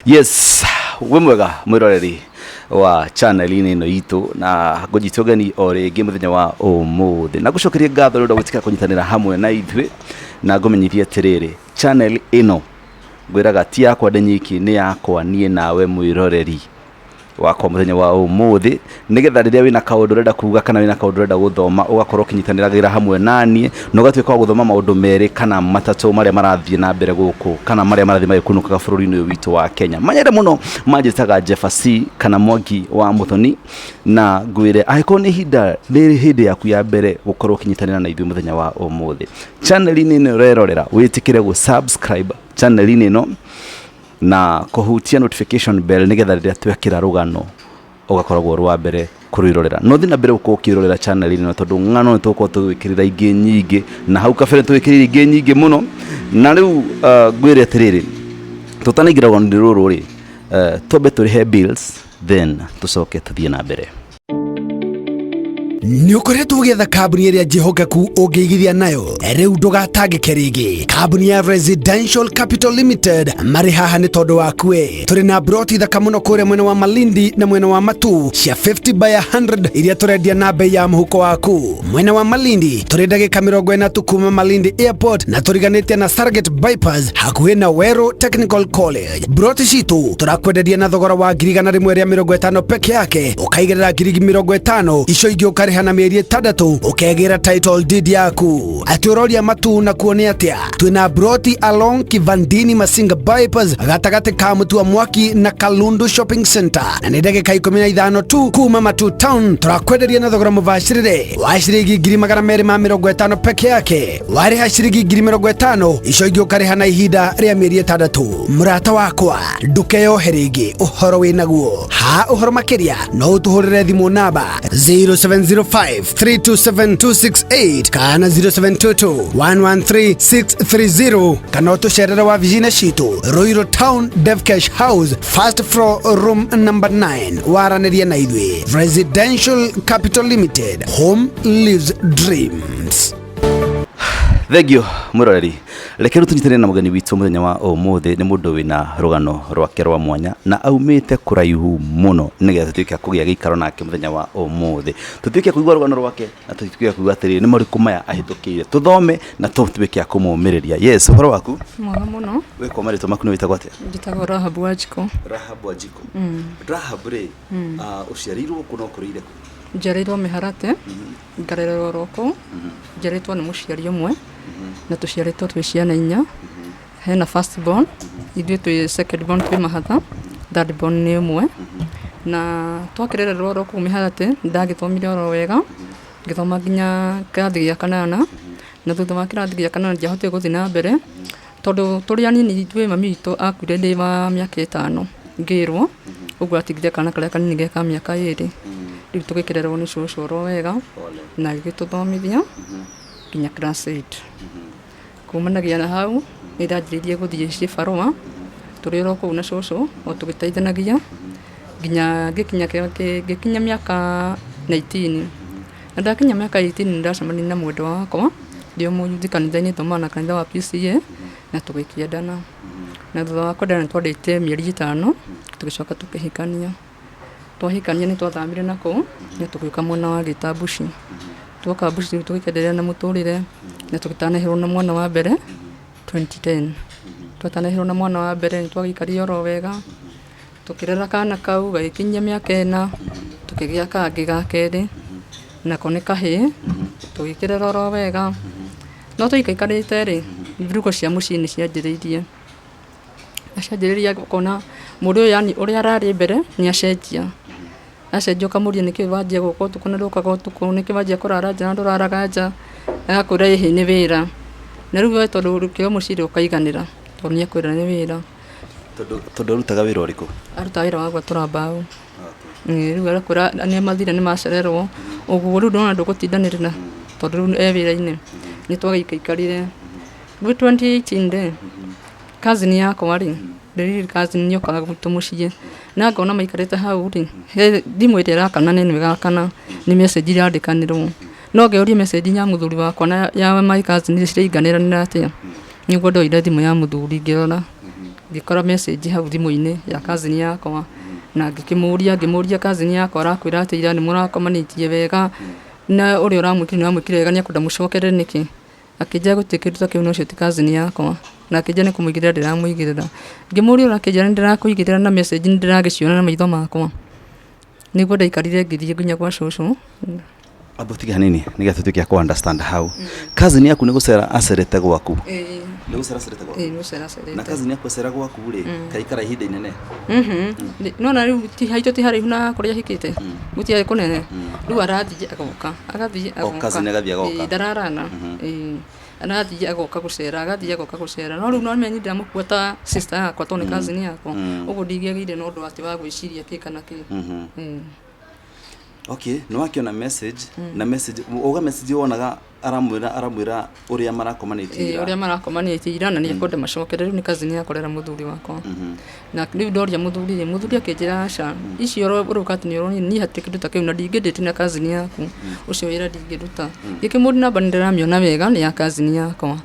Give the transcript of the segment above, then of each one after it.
Yes, wĩ mwega mwĩroreri wa channel-inĩ ĩno itũ, na ngũnyita ũgeni o rĩngĩ mũthenya wa ũmũthĩ, na ngũcokerie ngatho nĩ ũndũ wa gwĩtĩkĩra kũnyitanĩra hamwe na ithuĩ, na ngũmenyithie atĩrĩrĩ, channel ĩno ngwĩraga ti yakwa ndĩ nyiki, nĩ yakwa niĩ nawe mwĩroreri wakwa mũthenya wa ũmũthĩ, nĩgetha rĩrĩa wĩna kaũndũ ũrenda kuga kana wĩna kaũndũ ũrenda gũthoma, ũgakorwo ũkĩnyitanĩragĩra hamwe naniĩ na ũgatuĩka wa gũthoma maũndũ merĩ kana matatũ marĩa marathiĩ na mbere gũkũ kana marĩa marathiĩ magĩkunũkaga bũrũri-inĩ ũyũ witũ wa Kenya. Manyende mũno manjĩtaga Jefferson kana Mwangi wa Mũthoni, na ngwĩre angĩkorwo nĩ ihinda rĩrĩ hĩndĩ yaku ya mbere gũkorwo ũkĩnyitanĩra na ithuĩ mũthenya wa ũmũthĩ channel-inĩ ĩno ũrerorera, wĩtĩkĩre gũ subscribe channel-inĩ ĩno na kũhutia notification bell, nĩgetha rĩrĩa twekĩra rũgano ũgakoragwo ũrĩ wa mbere kũrwĩrorera. No thiĩ na mbere gũkorwo ũkĩrorera channel ĩno, tondũ ng'ano nĩ tũgũkorwo tũgĩkĩrĩra ingĩ nyingĩ, na hau kabere tũgĩkĩrĩra ingĩ nyingĩ mũno. Na rĩu ngwĩre atĩrĩrĩ, tũtanaingĩra rũgano-inĩ rũrũ rĩ, twambe tũrĩhe bills, then tũcoke tũthiĩ na mbere. Nĩ ũkoretwo ũgĩetha kambuni ĩrĩa njĩhokeku ũngĩigithia nayo? Rĩu ndũgatangĩke rĩngĩ. Kambuni ya Residential Capital Limited marĩ haha nĩ tondũ waku we. Tũrĩ na broti thaka mũno kũrĩa mwena wa Malindi na mwena wa Matu cia 50 by 100 iria tũrendia na bei ya mũhuko waku. Mwena wa Malindi tũrĩ ndagĩka 40 tu kuma Malindi Airport, na tũriganĩtie na Stargate Bypass hakuhĩ na Weru Technical College. Broti citũ tũrakwenderia na thogora wa 150,000 peke yake, ũkaigĩrĩra 50,000, icio ingĩ ũkarĩha na mĩeri 6, ũkegĩra title deed yaku. Atĩ ũroria Matu na kuo nĩ atĩa? Twĩna broti along Kivandini Masinga Bypass, gatagatĩ ka Mũtua Mwaki na Kalundu Shopping Center, na nĩ ndagĩka 15 tu kuma Matu Town. Tũrakwenderia na thogora mũbacĩrĩre wa ciringi 250,000 peke yake. Warĩha ciringi 50,000, icio ingĩ ũkarĩha na ihinda rĩa mĩeri 6. Mũrata wakwa, ndũkeyohe rĩngĩ, ũhoro wĩ naguo ha. Ũhoro makĩria no ũtũhũrĩre thimũ namba 0705 327 268 kana 0722 113 630, kana ũtũcerere wabici-inĩ citũ Ruiru Town, Devcash House, first floor, room number 9. Waranĩrie na ithuĩ. Residential Capital Limited, home lives dreams. Thengiũ mwĩroreri, reke rĩu tũnyitanĩre na mũgeni witũ mũthenya wa ũmũthĩ. Nĩ mũndũ wĩna rũgano rwake rwa mwanya na aumĩte kũraihu mũno nĩgetha tũtuĩke a kũgĩa gĩikaro nake mũthenya wa ũmũthĩ, tũtuĩke a kũigua rũgano rwake na tũtuĩke a kũigua atĩrĩrĩ, nĩ marĩkũ maya ahĩtũkĩire, tũthome na tũtuĩke a kũmũmĩrĩria. Yes, ũhoro waku? Mwega mũno. Wĩkwa marĩtwa maku nĩ wĩtagwo atĩa? Njĩtagwo Rahabu Wanjikũ. Rahabu Wanjikũ. Rahab rĩ, ũciarĩirwo kũ na ũkũrĩire kũ? Njiarĩirwo Mĩharate, ngarererwo oro kũu. Njiarĩtwo nĩ mũciari ũmwe na tũciarĩtwo twĩ ciana inya. Hena first born, ithuĩ twĩ second born, twĩ mahatha, third born nĩ ũmwe. Na twakĩrererwo oro kũu Mĩharate, nĩndagĩthomire oro wega, ngĩthoma nginya kĩrathi gĩa kanana, na thutha wa kĩrathi gĩa kanana ndiahotire gũthiĩ na mbere, tondũ tũrĩ anini ithuĩ mami witũ akuire ndĩ wa mĩaka 5 ngĩrwo, ũguo atigire kana karĩa kanini ge ka mĩaka 2. Rĩu tũgĩkĩrerwo nĩ cũcũ oro wega na agĩgĩtũthomithia nginya class 8. Kumanagia na hau nĩ ndanjĩrĩirie gũthiĩ cibarũa tũrĩ oro kũu na cũcũ o tũgĩteithanagia nginya ngĩkinya mĩaka 19. Na ndakinya mĩaka 18 nĩ ndacemanirie na mwendwa wakwa ndĩ o mũyuthi kanitha-inĩ, thomaga na kanitha wa PCEA, na tũgĩkĩendana. Na thutha wa kwendana nĩ twandĩte mĩeri 5, tũgĩcoka tũkĩhikania. Twahikania nĩ twathamire na kũu na tũgĩũka mwena wa Gĩtambuci. Twoka Mbuci rĩu tũgĩkĩenderea na mũtũrĩre na tũgĩtanahĩrwo na mwana wa mbere 2010. Twatanahĩrwo na mwana wa mbere nĩ twagĩikarire oro wega, tũkĩrera kana kau gagĩkinyia mĩaka 4, tũkĩgĩa kangĩ ga kerĩ, nako nĩ kahĩĩ, tũgĩkĩrera oro wega. No tũikaikarĩte rĩ, mbiruko cia mũciĩ nĩ cianjĩrĩirie. Na cianjĩrĩria ũkona mũndũ ũyũ yaani ũrĩa ararĩ mbere nĩ acenjia. Acenjia ũkamũria nĩkĩ wanjia gũka ũtukũ na ndũkaga ũtukũ, nĩkĩ wanjia kũrara nja na ndũraraga nja, agakwĩra ĩhĩ nĩ wĩra. Na rĩu we tondũ ũkĩoya mũciĩ rĩ ũkaiganĩra tondũ nĩ akwĩra nĩ wĩra. Tondũ arutaga wĩra ũrĩkũ? Arutaga wĩra wa gwatũra mbaũ. Rĩu agakwĩra nĩ mathire nĩ macererwo, ũguo rĩu ndũrona ndũgũtindanĩrĩra tondũ rĩu e wĩra-inĩ. Nĩ twagĩikaikarire. Rĩu 2018 rĩ, cousin yakwa rĩ, the cousin nĩ okaga gwitũ mũciĩ, na ngona maikarĩte hau rĩ, he thimũ ĩrĩa ĩrakana na ĩno ĩgakana, nĩ message irandĩkanĩrwo. No ngeyũria message ya mũthuri wakwa na ya my cousin cirainganĩranĩra atĩa? Nĩguo ndoire thimũ ya mũthuri ngĩrora. Ngĩkora message hau thimũ-inĩ ya cousin yakwa na ngĩkĩmũria, ngĩmũria cousin yakwa arakwĩra atĩ ira nĩ mũrakomanĩtie wega na ũrĩa ũramwĩkire nĩ ũramwĩkire wega nĩ ekwenda mũcokerere nĩkĩ? Akĩnjĩra gũtirĩ kĩndũ ta kĩu na ũcio ti cousin yakwa. Na akĩnjĩra nĩ kũmũigĩrĩra ndĩramũigĩrĩra. Ngĩmũria ũrakĩnjĩra nĩ ndĩrakũigĩrĩra na message nĩ ndĩragĩciona na maitho makwa. Nĩguo ndaikarire ngĩthiĩ nginya gwa cũcũ. Amba ũtige hanini nĩgetha tũtuĩke a kũ understand hau. Cousin yaku nĩ gũcera acerete gwaku? Ĩĩ. Nĩ gũcera acerete gwaku? Ĩĩ nĩ gũcera acerete. Na cousin yaku acera gwaku rĩ, kaikara ihinda inene? Nĩwona rĩu ti haitũ ti haraihu na kũrĩa ahikĩte, gũtiarĩ kũnene, rĩu arathiĩ agoka, agathiĩ agoka. Cousin agathiĩ agoka. Ĩĩ ndararana, ĩĩ arathiĩ agoka gũcera, agathiĩ agoka gũcera, no rĩu nĩwamenya niĩ ndiramũkua ta sister yakwa tondũ nĩ cousin yakwa, ũguo ndingĩagĩire na ũndũ atĩ wa gwĩciria kĩ kana kĩ. Ĩĩ. Okay, nĩ wakĩona message na message uga message wonaga aramwĩra aramwĩra ũrĩa marakomanĩtie Ĩĩ, ira. ũrĩa marakomanĩtie ira na nĩ ekwenda macokerere rĩu nĩ cousin yakwa rera mũthuri wakwa na rĩu ndoria mũthuri rĩ mũthuri akĩnjĩra aca icio ũrauga atĩ nĩ ũronire niĩ hatirĩ kĩndũ ta kĩu na ndingĩndĩti na cousin yaku ũcio wĩra ndingĩruta gĩkĩmũri namba nĩ ndĩramĩona wega nĩ ya cousin yakwa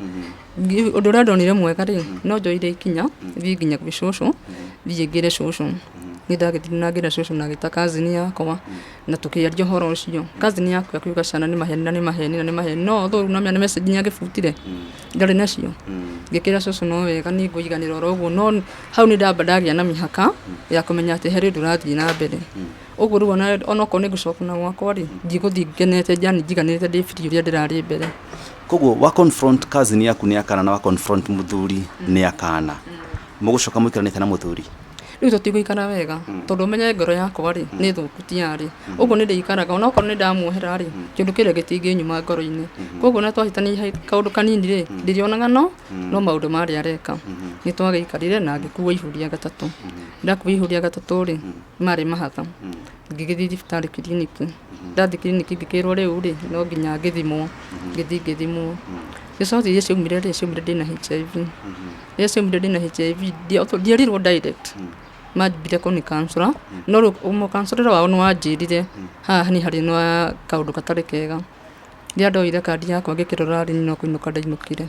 Ũndũ ũrĩa ndonire mwega rĩ, no njoire ikinya thiĩ nginya gwĩ cũcũ, thiĩ ngĩre cũcũ. Nĩ ndagĩthire na ngĩra cũcũ na agĩta cousin yakwa na tũkĩaria ũhoro ũcio. Cousin yakwa akiuga ciana nĩ maheni na nĩ maheni na nĩ maheni, no although no nĩ message nĩ agĩbutire, ndarĩ nacio. Ngĩkĩra cũcũ no wega nĩ ngũiganĩra oro ũguo, no hau nĩ ndamba ndagĩa na mĩhaka ya kũmenya atĩ harĩ ũndũ ũrathiĩ na mbere. Ũguo rĩu ona onokorwo nĩ ngũcoka na gwakwa rĩ, ndigũthiĩ ngenete yani njiganĩrĩte ndĩ free ũrĩa ndĩrarĩ mbere. Koguo wa confront cousin yaku nĩ akana na wa confront mũthuri nĩ akana. Mũgũcoka mũikaranĩte na mũthuri? Rĩu tũtigũikara wega tondũ ũmenye ngoro yakwa rĩ nĩ thũku tiarĩ. Ũguo nĩ ndĩikaraga onokorwo nĩ ndamuohera rĩ, kĩũndũ kĩrĩa gĩtingĩnyuma ngoro-inĩ. Koguo ona twahĩtania kaũndũ kanini rĩ, ndĩrĩonaga no no maũndũ marĩa areka. Nĩ twagĩikarire na ngĩkua ihu rĩa gatatũ. Ndakua ihu rĩa gatatũ rĩ, marĩ mahatha. Ngĩgĩthiĩ thibitarĩ kiriniki. Ndathiĩ kiriniki ngĩkĩrwo rĩu rĩ, no nginya ngĩthimwo. Ngĩthiĩ ngĩthimwo. Result iria ciaumire rĩ, ciaumire ndĩna HIV. Rĩrĩa ciaumire ndĩna HIV, ndierirwo direct. Mambire kũni counsel, no rĩu mũkancorera wao nĩ wanjĩrire haha nĩ harĩ na kaũndũ gatarĩ kega. Rĩrĩa ndoire kandi yakwa ngĩkĩrora rĩ, no kũinũka ndainũkire.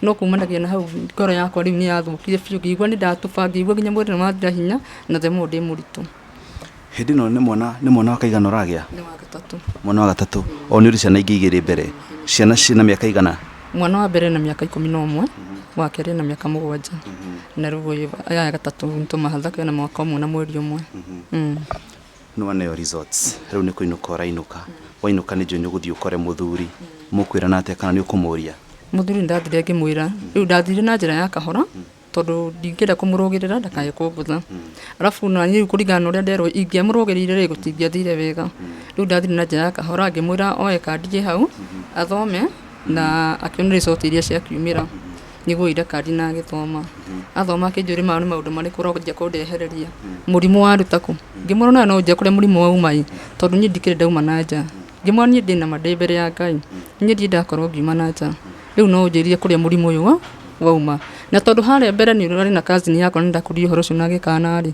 No kumanagia na hau ngoro yakwa rĩu nĩ yathũkire biũ, ngĩigua nĩ ndatuba, ngĩigua nginya mwĩrĩ nĩ wathira hinya na the more ndĩ mũritũ. Hĩndĩ ĩno nĩ mwana nĩ mwana wa kaigana ũragĩa? Nĩ wa gatatũ. Mwana wa gatatũ. O nĩ ũrĩ ciana ingĩ igĩrĩ mbere. Ciana ciĩna mĩaka igana? Mwana wa mbere na mĩaka 11, wa kerĩ na mĩaka 7, na rĩu ũyũ ya gatatũ nĩ tũmahatha kena mwaka ũmwe na mweri ũmwe. Nĩ waneo results, rĩu nĩ kũinũka ũrainũka. Wainũka nĩ njũĩ nĩ ũgũthiĩ ũkore mũthuri. Mũkwĩrana atĩa kana nĩ ũkũmũria? Mũthuri nĩ ndathire ngĩmwĩra, rĩu ndathire na njĩra ya kahora tondũ ndingĩenda kũmũrũgĩrĩra ndakae kũngũtha. Arabu na niĩ rĩu kũringana na ũrĩa nderwo ingĩamũrũgĩrĩire rĩ gũtingĩathire wega. Rĩu ndathire na njĩra ya kahora ngĩmwĩra oe kandi ĩ hau athome na akĩone result iria ciakiumĩra. Nĩguo oire kandi na agĩthoma. Athoma akĩnjũria maya nĩ maũndũ marĩkũ ũranjia kũndehereria, mũrimũ waruta kũ? Ngĩmwĩra onawe no ũnjĩre kũrĩa mũrimũ wauma ĩ, tondũ niĩ ndikĩrĩ ndauma na nja. Ngĩmwĩra niĩ ndĩna ma ndĩ mbere ya Ngai, niĩ ndirĩ ndakorwo ngiuma na nja, rĩu no ũnjĩrire kũrĩa mũrimũ ũyũ wauma. Na tondũ harĩa mbere nĩ ũrarĩ na cousin yakwa na nĩndakũririe ũhoro ũcio na agĩkana rĩ,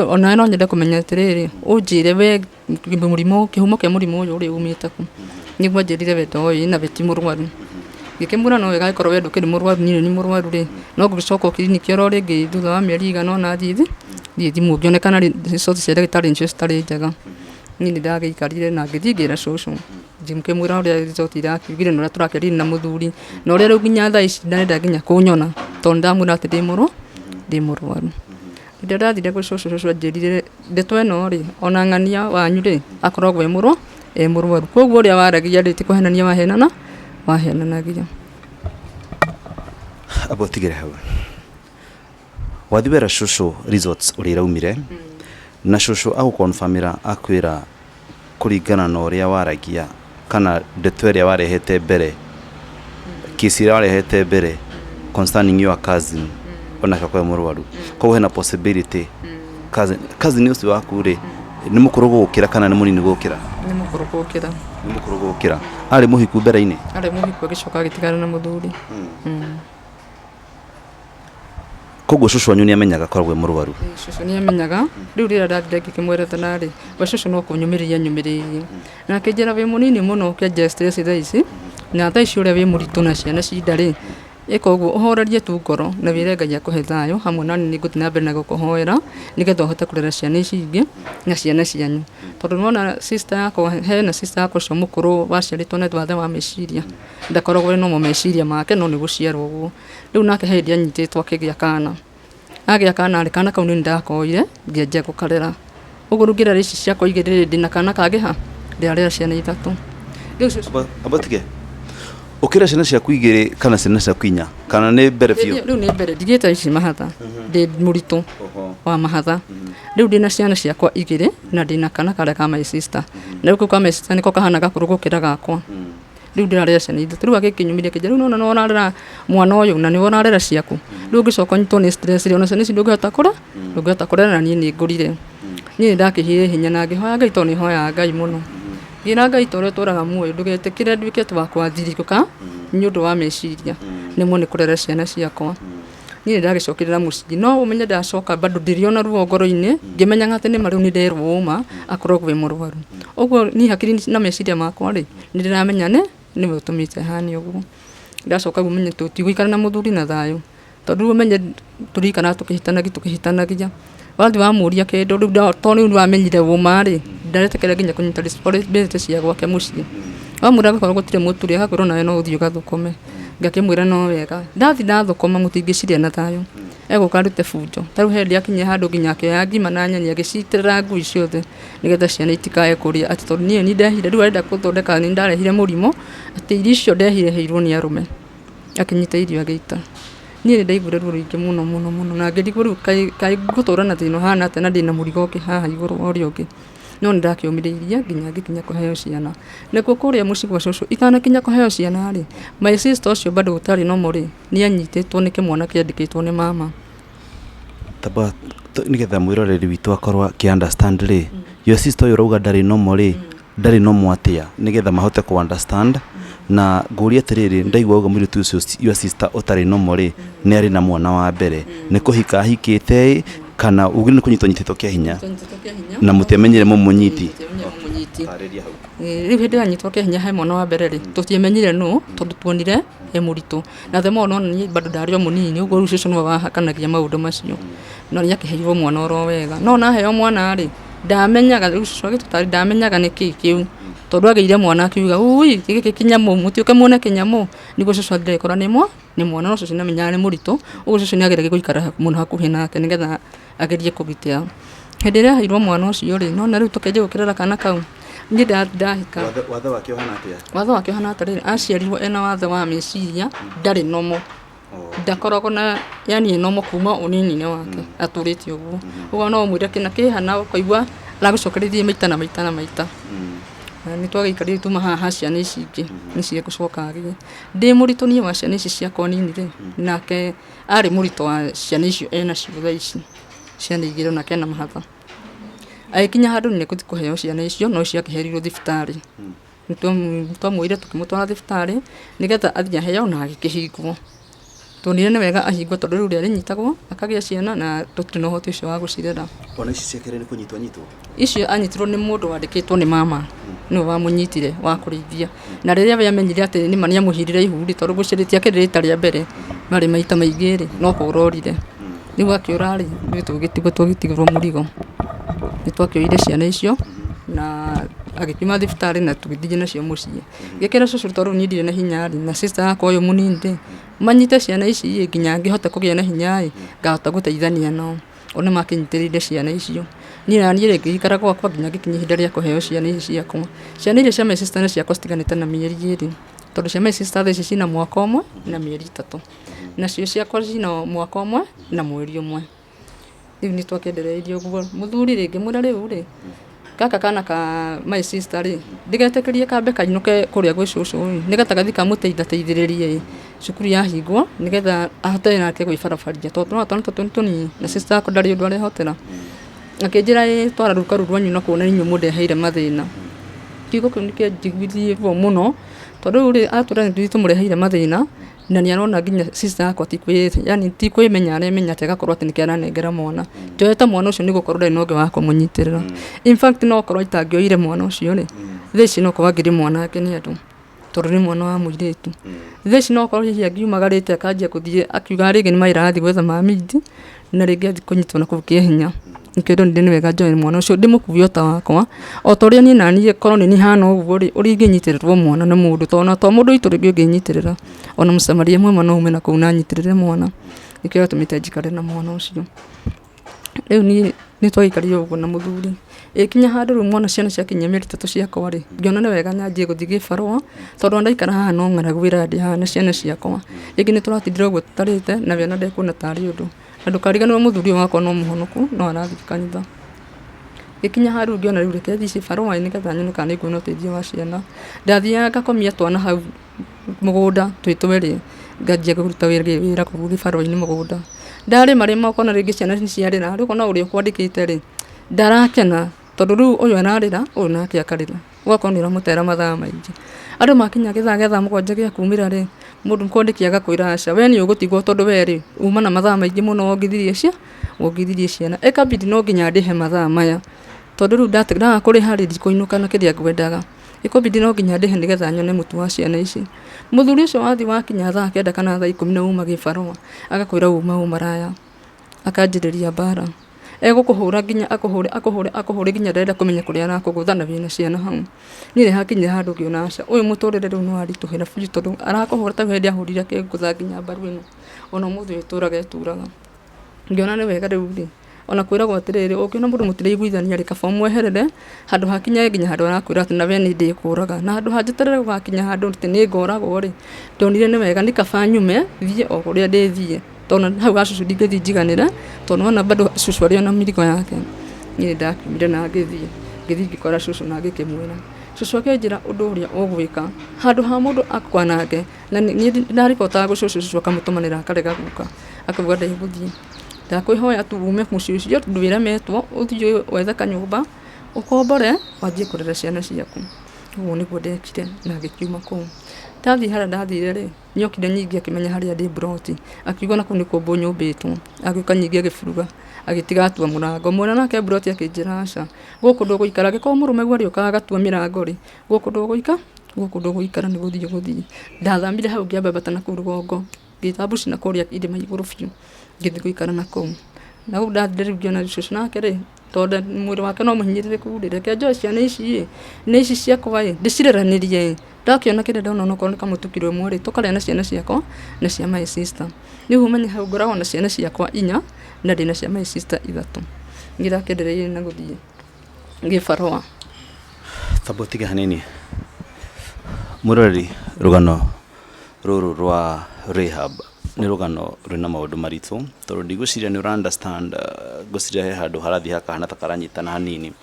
onawe no nyende kũmenya atĩrĩrĩ, ũnjĩre we mũrimũ, kĩhumo kĩa mũrimũ ũyũ rĩ umĩte kũ? Nĩguo anjĩrire we ndoĩ na we ti mũrwaru. Ngĩkĩmwĩra no wega angĩkorwo we ndũkĩrĩ mũrwaru niĩ nĩ niĩ mũrwaru rĩ, no ngũgĩcoka o kiriniki oro rĩngĩ thutha wa mĩeri ĩigana ũna thiĩ thiĩ thimwo ngĩone kana result cia ndagĩtarĩ nĩcio citarĩ njega. Niĩ nĩ ndagĩikarire na ngĩthiĩ ngĩra cũcũ, ngĩkĩmwĩra ũrĩa result irakiugire na ũrĩa tũrakĩaririe na mũthuri, na ũrĩa rĩu nginya thaa ici ndarenda nginya kũnyona tondũ nĩ ndamwĩra atĩ ndĩ mũrwaru. Rĩrĩa ndathire gwĩ cũcũ, cũcũ anjĩrire ndeto ĩno rĩ, ona ng'ania wanyu rĩ, akoragwo e e mũrwaru. Koguo ũrĩa waragia rĩ, ti kũhenania wahenana, wahenanagia. Amba ũtigĩre hau. Wathiĩ wera cũcũ results ũrĩa iraumire, na cũcũ agũconfirmĩra akwĩra kũringana na ũrĩa waragia kana ndeto ĩrĩa warehete mbere, kesi ĩrĩa warehete mbere concerning your cousin onake akorwo e mũrwaru. Koguo hena possibility cousin, cousin ũcio waku rĩ, nĩ mũkũrũ gũgũkĩra kana nĩ mũnini gũgũkĩra? Nĩ mũkũrũ gũkĩra. Nĩ mũkũrũ gũgũkĩra. Arĩ mũhiku mbere-inĩ? Arĩ mũhiku agĩcoka agĩtigana na mũthuri. Koguo cũcũ wanyu nĩ amenyaga akoragwo e mũrwaru? Ĩĩ cũcũ nĩ amenyaga, rĩu rĩrĩa ndathire ngĩkĩmwerethera rĩ, we cũcũ no kũnyũmĩrĩria anyũmĩrĩirie. Na akĩnjĩra wĩ mũnini mũno ũkĩanjia stress thaa ici, na thaa ici ũrĩa wĩ mũritũ na ciana ci nda rĩ, Ĩka ũguo ũhorerie tu ngoro na wĩre Ngai akũhe thayũ hamwe na niĩ nĩngũthiĩ na mbere na gũkũhoera nĩgetha ũhote kũrera ciana ici ingĩ na ciana cianyu. Tondũ nĩwona sister yakwa hena sister yakwa ũcio mũkũrũ waciarĩtwo na wathe wa meciria ndakoragwo e normal meciria make no nĩ gũciarwo ũguo. Rĩu nake he hĩndĩ anyitĩtwo akĩgĩa kana. Agĩa kana rĩ, kana kau nĩ niĩ ndakoire ngĩanjia gũkarera. Ũguo rĩu ngĩrera ici ciakwa igĩrĩ rĩ, ndĩna kana kangĩ ha? Ndĩrarera ciana ithatũ. Rĩu cũcũ Amba amba ũtige. Ũkĩrera ciana ciaku igĩrĩ kana ciana ciaku inya kana nĩ mbere biũ? Rĩu nĩ mbere ndigĩte ici mahatha ndĩ mũritũ wa mahatha. Rĩu ndĩna ciana ciakwa igĩrĩ na ndĩna kana karĩa ka my sister. Na rĩu kau ka my sister nĩko kahana gakũrũ gũkĩra gakwa. Rĩu ndĩrarera ciana ithatũ. Rĩu agĩkĩnyumĩria akĩnjĩra rĩu nĩwona nĩwe ũrarera mwana ũyũ na nĩwe ũrarera ciaku. Rĩu ũngĩcoka ũnyitwo nĩ stress rĩ ona ciana ici ndũngĩhota kũrera ndũngĩhota kũrera na niĩ nĩ ngũrire. Niĩ nĩ ndakĩheire hinya na ngĩhoya Ngai tondũ nĩ hoyaga Ngai mũno. Ngĩra Ngai ta ũrĩa ũtũraga muoyo ndũgetĩkĩre nduĩke atĩ wa kwathirĩka nĩ ũndũ wa meciria nemwo nĩ kũrera ciana ciakwa. Niĩ nĩ ndagĩcokire mũciĩ no ũmenye ndacoka bado ndĩrĩ ona ruo ngoro-inĩ ngĩmenyaga atĩ nĩma rĩu nĩ nderwo ũma akoragwo e mũrwaru. Ũguo niĩ hakiri na meciria makwa rĩ nĩ ndĩramenya nĩwe ũtũmĩte hane ũguo. Ndacoka rĩu ũmenye tũtigũikara na mũthuri na thayũ tondũ rĩu ũmenye tũrĩikaraga tũkĩhĩtanagia tũkĩhĩtanagia. Wathiĩ wamũria kĩndũ rĩu tondũ rĩu nĩwamenyire ũma rĩ, ndaretĩkĩra nginya kũnyita responsibility cia gwake mũciĩ. Wamwĩra angĩkorwo gũtirĩ mũtu rĩ, agakwĩra onawe no ũthiĩ ũgathũkũme. Ngakĩmwĩra no wega. Ndathiĩ ndathũkũma mũtingĩcirĩa na thayũ, egũka arute bunjo. Ta rĩu he hĩndĩ akinyire handũ nginya akĩoya ngima na nyeni agĩcitĩrĩra ngui ciothe nĩgetha ciana itikae kũrĩa atĩ tondũ niĩ nĩ niĩ ndehire, rĩu arenda gũthondeka nĩ niĩ ndarehire mũrimũ, atĩ irio icio ndehire heirwo nĩ arũme. Akĩnyita irio agĩita. Niĩ nĩ ndaiguire ruo rũingĩ mũno mũno mũno na ngĩrigwo rĩu kaĩ kaĩ ngũtũra na thĩna ũhana atĩa na ndĩna mũrigo ũngĩ haha igũrũ wa ũrĩa ũngĩ. No nĩ ndakĩũmĩrĩirie nginya ngĩkinya kũheo ciana. Nakuo kũrĩa mũciĩ gwa cũcũ itanakinya kũheo ciana rĩ, my sister ũcio bado ũtarĩ normal rĩ, nĩ anyitĩtwo nĩ kĩmwana kĩandĩkĩtwo nĩ mama. Tamba nĩgetha mwĩroreri witũ akorwo akĩ understand rĩ, your sister ũyũ ũrauga ndarĩ normal rĩ, ndarĩ normal atĩa nĩgetha mahote kũ understand na ngũrie atĩrĩrĩ ndaigua auga mũirĩtu ũcio your sister ũtarĩ normal rĩ nĩ arĩ na mwana wa mbere nĩ kũhika ahikĩte ĩ kana uge nĩ kũnyitwo anyitĩtwo kĩa hinya na mũtiamenyire mũmũnyiti. Rĩu hĩndĩ ĩrĩa anyitwo kĩa hinya he mwana wa mbere rĩ, tũtiamenyire nũ tondũ tuonire e mũritũ. Na the more nona niĩ bado ndarĩ o mũnini ũguo rĩu cũcũ nĩwe wahakanagia maũndũ macio. No nĩ akĩheirwo mwana oro wega. No ona aheo mwana rĩ, ndamenyaga rĩu cũcũ agĩtũtarĩria ndamenyaga nĩkĩ kĩu. Tondũ agĩire mwana akiuga ũi gĩkĩ kĩnyamũ mũtiũke muone kĩnyamũ. Nĩguo cũcũ athire agĩkora nĩ mwana no cũcũ nĩamenyaga nĩ mũritũ. Ũguo cũcũ nĩ ageragia gũikara mũno hakuhĩ nake nĩgetha agerie kũgitĩra. Hĩndĩ ĩrĩa aheirwo mwana ũcio rĩ, nĩwona rĩu tũkĩanjia gũkĩrera kana kau, niĩ ndahika. Wathe wake ũhana atĩa? Wathe wake ũhana atĩrĩrĩ, aciarirwo ena wathe wa meciria, ndarĩ normal. Ndakoragwo na yani e normal kuma ũnini-inĩ wake, atũrĩte ũguo. Ũguo no ũmwĩre kĩna kĩha na ũkaigua aragũcokereria maita na maita na maita. Na nĩ twagĩikarire tuma haha ha ciana ici ingĩ, nĩ ciegũcoka agĩe. Ndĩ mũritũ niĩ wa ciana ici ciakwa nini rĩ, nake arĩ mũritũ wa ciana icio enacio thaa ici, ciana igĩrĩ onake ena mahatha. Agĩkinya handũ nĩ egũthiĩ kũheo ciana icio no ciakĩherirwo thibitarĩ. Nĩ twamuoire tũkĩmũtwara thibitarĩ nĩgetha athiĩ aheo na agĩkĩhingwo. Tuonire nĩ wega ahingwo tondũ rĩu arĩnyitagwo akagĩa ciana na tũtirĩ na ũhoti ũcio wa gũcirera. Ona ici ciake nĩ kũnyitwo anyitwo? Icio anyitirwo nĩ mũndũ wandĩkĩtwo nĩ mama nĩwe wamũnyitire wa kũrĩithia. Na rĩrĩa we amenyire atĩ nĩma nĩ amũhirire ihu rĩ, tondũ ngwĩciria rĩtiakĩrĩ rita rĩa mbere marĩ maita maingĩ rĩ, no kũra orire. Rĩu akĩũra rĩ, ithuĩ tũgĩtigwo tũgĩtigĩrwo mũrigo. Nĩ twakĩoire ciana icio na agĩkiuma thibitarĩ na tũgĩthiĩ nacio mũciĩ. Ngĩkĩra cũcũ tondũ rĩu niĩ ndirĩ na hinya rĩ, na sister yakwa ũyũ mũnini rĩ, manyite ciana ici ĩ, nginya ngĩhote kũgĩa na hinya ĩ, ngahota gũteithania nao. O nĩ makĩnyitĩrĩire ciana icio. Niĩ naniĩ rĩ, ngĩgĩikara gwakwa nginya ngĩkinyia ihinda rĩa kũheo ciana ici ciakwa. Ciana iria cia my sister na ciakwa citiganĩte na mĩeri ĩrĩ, tondũ cia my sister thaa ici ciĩna mwaka ũmwe na mĩeri ĩtatũ. Nacio ciakwa ciĩna mwaka ũmwe na mweri ũmwe. Rĩu nĩ twakĩendereirie ũguo. Mũthuri rĩ, ngĩmwĩra rĩu rĩ, gaka kana ka my sister rĩ, ndĩgetĩkĩrie kambe kainũke kũrĩa gwĩ cũcũ ĩ, nĩgetha gathiĩ kamũteithateithĩrĩrie ĩ, cukuru yahingwo, nĩgetha ahote nake gwĩbarabaria tondũ nĩwona twana tũtũ nĩ tũnini na sister yakwa ndarĩ ũndũ arehotera. Akĩnjĩra ĩ twara ruka rũu rwanyu nakuo nĩ inyuĩ mũndeheire mathĩna. Kiugo kĩu nĩ kĩanjiguithirie ruo mũno, tondũ rĩu rĩ, atwĩra nĩ ithuĩ tũmũreheire mathĩna, na nĩ arona nginya sister yakwa ti kwĩ yani ti kwĩmenya aremenya atĩ agakorwo atĩ nĩkĩo aranengera mwana. Njoete mwana ũcio nĩ gũkorwo ndarĩ na ũngĩ wa kũmũnyitĩrĩra. In fact no korwo itangĩoire mwana ũcio rĩ, thaa ici no korwo angĩrĩ mwanake nĩ andũ. Tondũ nĩ mwana wa mũirĩtu. Thaa ici no ũkorwo hihi angiumagarĩte akanjia gũthiĩ akiuga rĩngĩ nĩ mawĩra arathiĩ gwetha ma mindi, na rĩngĩ athiĩ kũnyitwo na kũu kĩa hinya. Nĩkĩo ndonire nĩ wega njoe mwana ũcio ndĩmũkue o ta wakwa, o ta ũrĩa niĩ naniĩ korwo nĩ niĩ hana ũguo rĩ, ũrĩa ingĩnyitĩrĩrwo mwana nĩ mũndũ, tondũ ona to mũndũ witũ rĩngĩ ũngĩnyitĩrĩra, ona mũcamaria mwema no ume na kũu na anyitĩrĩre mwana. Nĩkĩo gĩatũmĩte njikare na mwana ũcio. Rĩu niĩ nĩ twaikarire ũguo na mũthuri, ĩgĩkinya handũ rĩu mwana ciana ciakinyia mĩeri ĩtatũ ciakwa rĩ, ngĩona nĩ wega nyanjie gũthiĩ gĩbarũa, tondũ ona ndaikara haha no ng'aragu ĩrandĩa haha na ciana ciakwa. Rĩngĩ nĩ tũratindire ũguo tũtarĩte na we ona ndekuona tarĩ ũndũ. Na ndũkariganĩrwo mũthuri ũyũ wakwa no mũhonoku no arathiĩ kanitha. Ngĩkinya handũ ngĩona rĩu reke thiĩ cibarũa nĩgetha nyone kana nĩ nguona ũteithio wa ciana. Ndathiaga ngakomia twana hau mũgũnda twĩ twerĩ, nganjia kũruta wĩra kũu gĩbarũa-inĩ mũgũnda. Ndarĩma rĩma ũkona rĩngĩ ciana nĩ ciarĩra, rĩu ũkona ũrĩa ũkwandĩkĩte rĩ, ndarakena tondũ rĩu ũyũ ararĩra, ũyũ nake akarĩra, ũgakorwo nĩ ũramũtera mathaa maingĩ. Andũ makinya gĩthaa gĩa thaa mũgwanja gĩa kumĩra rĩ, mũndũ mũkwandĩki agakwĩra aca, we nĩ ũgũtigwo tondũ we rĩ, uma na mathaa maingĩ mũno wongithirie wongithirie ciana. Ĩkambidi no nginya ndĩhe mathaa maya, tondũ rĩu ndaga kũrĩha rĩ, ndikũinũka na kĩrĩa ngwendaga. Ĩkũmbidi no nginya ndĩhe nĩgetha nyone mũtu wa ciana ici. Mũthuri ũcio wathiĩ wakinya thaa kenda kana thaa ikũmi na uma gĩbarũa, agakwĩra uma ũmaraya, akanjĩrĩria mbara. Egũkũhũra nginya akũhũre akũhũre akũhũre nginya ndarenda kũmenya kũrĩa arakũgũtha na wĩna ciana hau. Niĩ nĩ hakinyire handũ ngĩona aca, ũyũ mũtũrĩre rĩu nĩ waritũhĩra biũ tondũ arakũhũra ta hĩndĩ ahũrire akĩngũtha nginya mbaru ĩno, ona ũmũthĩ ũyũ ĩtũraga ĩturaga. Ngĩona nĩ wega rĩu rĩ, ona kwĩragwo atĩrĩrĩ, ũngĩona mũndũ mũtiraiguithania rĩ, kaba ũmweherere, handũ hakinye nginya handũ arakwĩra atĩ na we nĩ ndĩkũraga. Na handũ ha njeterere gũgakinya handũ atĩ nĩ ngoragwo rĩ, ndonire nĩ wega nĩ kaba nyume, thiĩ o kũrĩa ndĩthiĩ. Tondũ ona hau ha cũcũ ndingĩthiĩ njiganĩre, tondũ nĩ wona bado cũcũ arĩ o na mĩrigo yake. Niĩ nĩ ndakiumire na ngĩthiĩ, ngĩthiĩ ngĩkora cũcũ na ngĩkĩmwĩra. Cũcũ akĩnjĩra ũndũ ũrĩa ũgwĩka, handũ ha mũndũ akwanange, na niĩ ndaribotaga gwĩ cũcũ, cũcũ akamũtũmanĩra akarega gũka, akauga ndegũthiĩ. Ndakwĩhoya tu ume mũciĩ ũcio ndwĩremetwo, ũthiĩ wethe kanyũmba, ũkombore, wanjie kũrera ciana ciaku. Ũguo nĩguo ndekire na ngĩkiuma kũu. Ndathiĩ harĩa ndathire rĩ, nĩokire ningĩ akĩmenya harĩa ndĩ mburoti, akiuga ona kũu nĩ kũmbwo nyũmbĩtwo, agĩũka ningĩ agĩburuga, agĩtiga atua mũrango. Mwene nake mburoti akĩnjĩra aca, gũkũ ndũgũikara, angĩkorwo mũrũmeguo arĩũkaga agatua mĩrango rĩ, gũkũ ndũgũikara, gũkũ ndũgũikara nĩ gũthiĩ ũgũthiĩ. Ndathamire hau ngĩambata nakũu rũgongo. Ngĩĩta na kũrĩa irĩma igũrũ biũ, ngĩthiĩ gũikara na kũu. Na kũu ndathire rĩu ngĩona cũcũ nake rĩ, tondũ mwĩrĩ wake no mũhinyĩrĩrĩku rĩ, reke njoe ciana ici ĩ, nĩ ici ciakwa ĩ, ndĩcireranĩrie ĩ, ndakĩona kĩrĩa ndona onokorwo nĩ kamũtu kiro ĩmwe rĩ, tũkarĩa na ciana ciakwa na cia my sister. Rĩu ũmenye hau ngoragwo na ciana ciakwa inya na ndĩna cia my sister ithatũ. Niĩ ndakĩendereire na gũthiĩ gĩbarũa. Tamba ũtige hanini. Mwĩroreri rũgano rũrũ rwa Rahab nĩ rũgano rwĩna maũndũ maritũ tondũ ndigwĩciria nĩ ũra understand, ngwĩciria he handũ harathiĩ hakahana ta karanyitana hanini.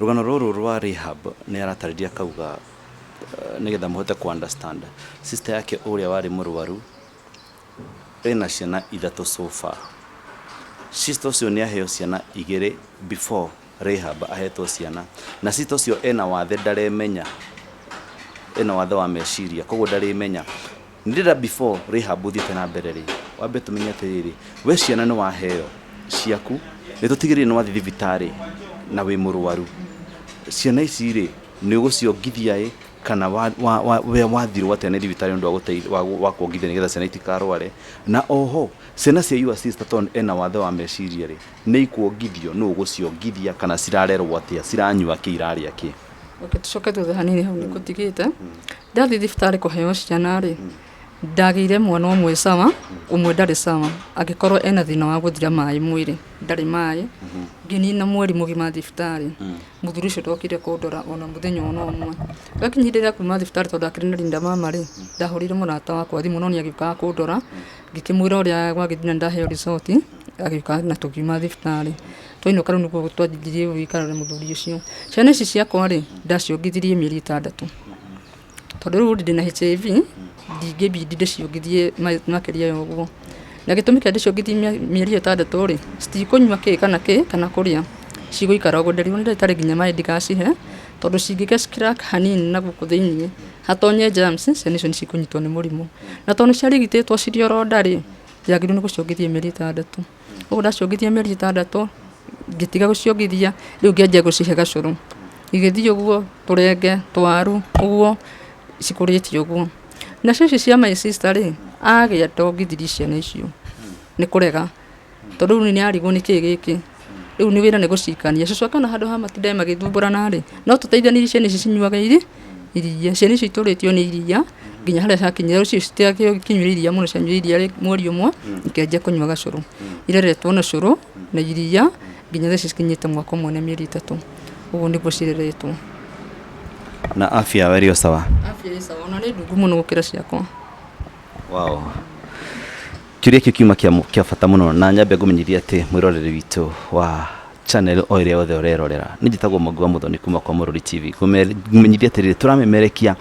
Rũgano rũrũ rwa Rahab nĩ aratarĩria akauga nĩgetha mũhote kũ understand, sister yake ũrĩa warĩ mũrwaru ena ciana ithatũ so far. Sister ũcio nĩ aheo ciana igĩrĩ before Rahab ahetwo ciana. Na sister ũcio ena wathe ndaremenya, ena wathe wa meciria koguo ndarĩmenya. Nĩ ndĩrenda before Rahab ũthiĩte na mbere rĩ, wambe tũmenye atĩrĩrĩ, we ciana nĩ waheo ciaku, nĩ tũtigĩrĩre nĩ wathiĩ thibitarĩ na wĩ mũrwaru. Ciana ici rĩ, nĩ ũgũciongithia ĩ kana we wathirwo atĩa nĩ thibitarĩ nĩ ũndũ wa kuongithia nĩgetha ciana itikarware. Na oho ciana cia your sister tondũ ena wathe wa meciria rĩ, Nĩ ikuongithio? Nũ ũgũciongithia? Kana cirarerwo atĩa? Ciranyua kĩ? Irarĩa kĩ? Reke tũcoke thutha hanini hau nĩngũtigĩte. Ndathiĩ thibitarĩ kũheo ciana rĩ, ndagĩire mwana ũmwe sawa, ũmwe ndarĩ sawa, agĩkorwo ena thĩna wa gũthira maĩ mwĩrĩ, ndarĩ maĩ, ngĩnina mweri mũgima thibitarĩ, mũthuri ũcio ndokire kũndora ona mũthenya ona ũmwe. Gakinya ihinda rĩa kuma thibitarĩ tondũ akĩrĩ na Linda mama rĩ, ndahũrĩire mũrata wakwa thimũ no nĩ agĩũkaga kũndora, Ngĩkĩmwĩra ũrĩa gwagĩthiĩ na nĩndaheo result, agĩũka na tũkiuma thibitarĩ. Twainũka rĩu nĩguo twanjirie gũikara na mũthuri ũcio. Ciana ici ciakwa rĩ, ndaciongithirie mĩeri ĩtandatũ, tondũ rĩu ndĩna HIV, ndingĩbidi ndĩciongithie makĩria ya ũguo. Na gĩtũmi kĩa ndĩciongithie mĩeri ĩyo ĩtandatũ rĩ, citikũnyua kĩ kana kĩ kana kũrĩa, cigũikara ũguo. Nderirwo nĩ ndagĩtarĩ nginya maĩ ndigacihe, tondũ cingĩga crack hanini na gũkũ thĩiniĩ, hatonye germs, ciana icio nĩ cikũnyitwo nĩ mũrimũ. Na tondũ nĩ ciarigitĩtwo cirĩ oro nda rĩ, njagĩrĩirwo nĩ gũciongithia mĩeri ĩtandatũ. Ũguo ndaciongithia mĩeri ĩtandatũ, ngĩtiga gũciongithia, rĩu ngĩanjia gũcihe gacũrũ. Igĩthiĩ ũguo, tũrenge, tũwaru, ũguo, Cikũrĩte ũguo. Nacio ici cia my sister rĩ, agĩa ndongithirie ciana icio nĩ kũrega, tondũ rĩu nĩ arigwo nĩkĩ gĩkĩ, rĩu nĩ wĩra nĩ gũcikania. Cũcũ akĩona handũ ha matinde magĩthumbũrana rĩ, no tũteithanirie ciana ici cinyuage iria. Ciana icio itũrĩtio nĩ iria nginya harĩa ciakinyire, rĩu citiakĩnyuire iria mũno, cianyuire iria mweri ũmwe ikĩanjia kũnyua gacũrũ. Ireretwo na cũrũ na iria nginya thaa ici cikinyĩte mwaka ũmwe na mĩeri 3. Ũguo nĩguo cireretwo. Na afya yao ĩrĩ o sawa? Afya ĩ sawa, ona nĩ ndungu mũno gũkĩra ciakwa. Wow. Kĩũria kĩu kiuma kĩa bata mũno, na nyambe ngũmenyithie atĩ mwĩroreri witũ wa channel o ĩrĩa yothe ũrerorera, nĩ njĩtagwo Mwangi wa Mũthoni kuma kwa Mũrori TV. Ngũmenyithie atĩrĩrĩ, tũramemerekia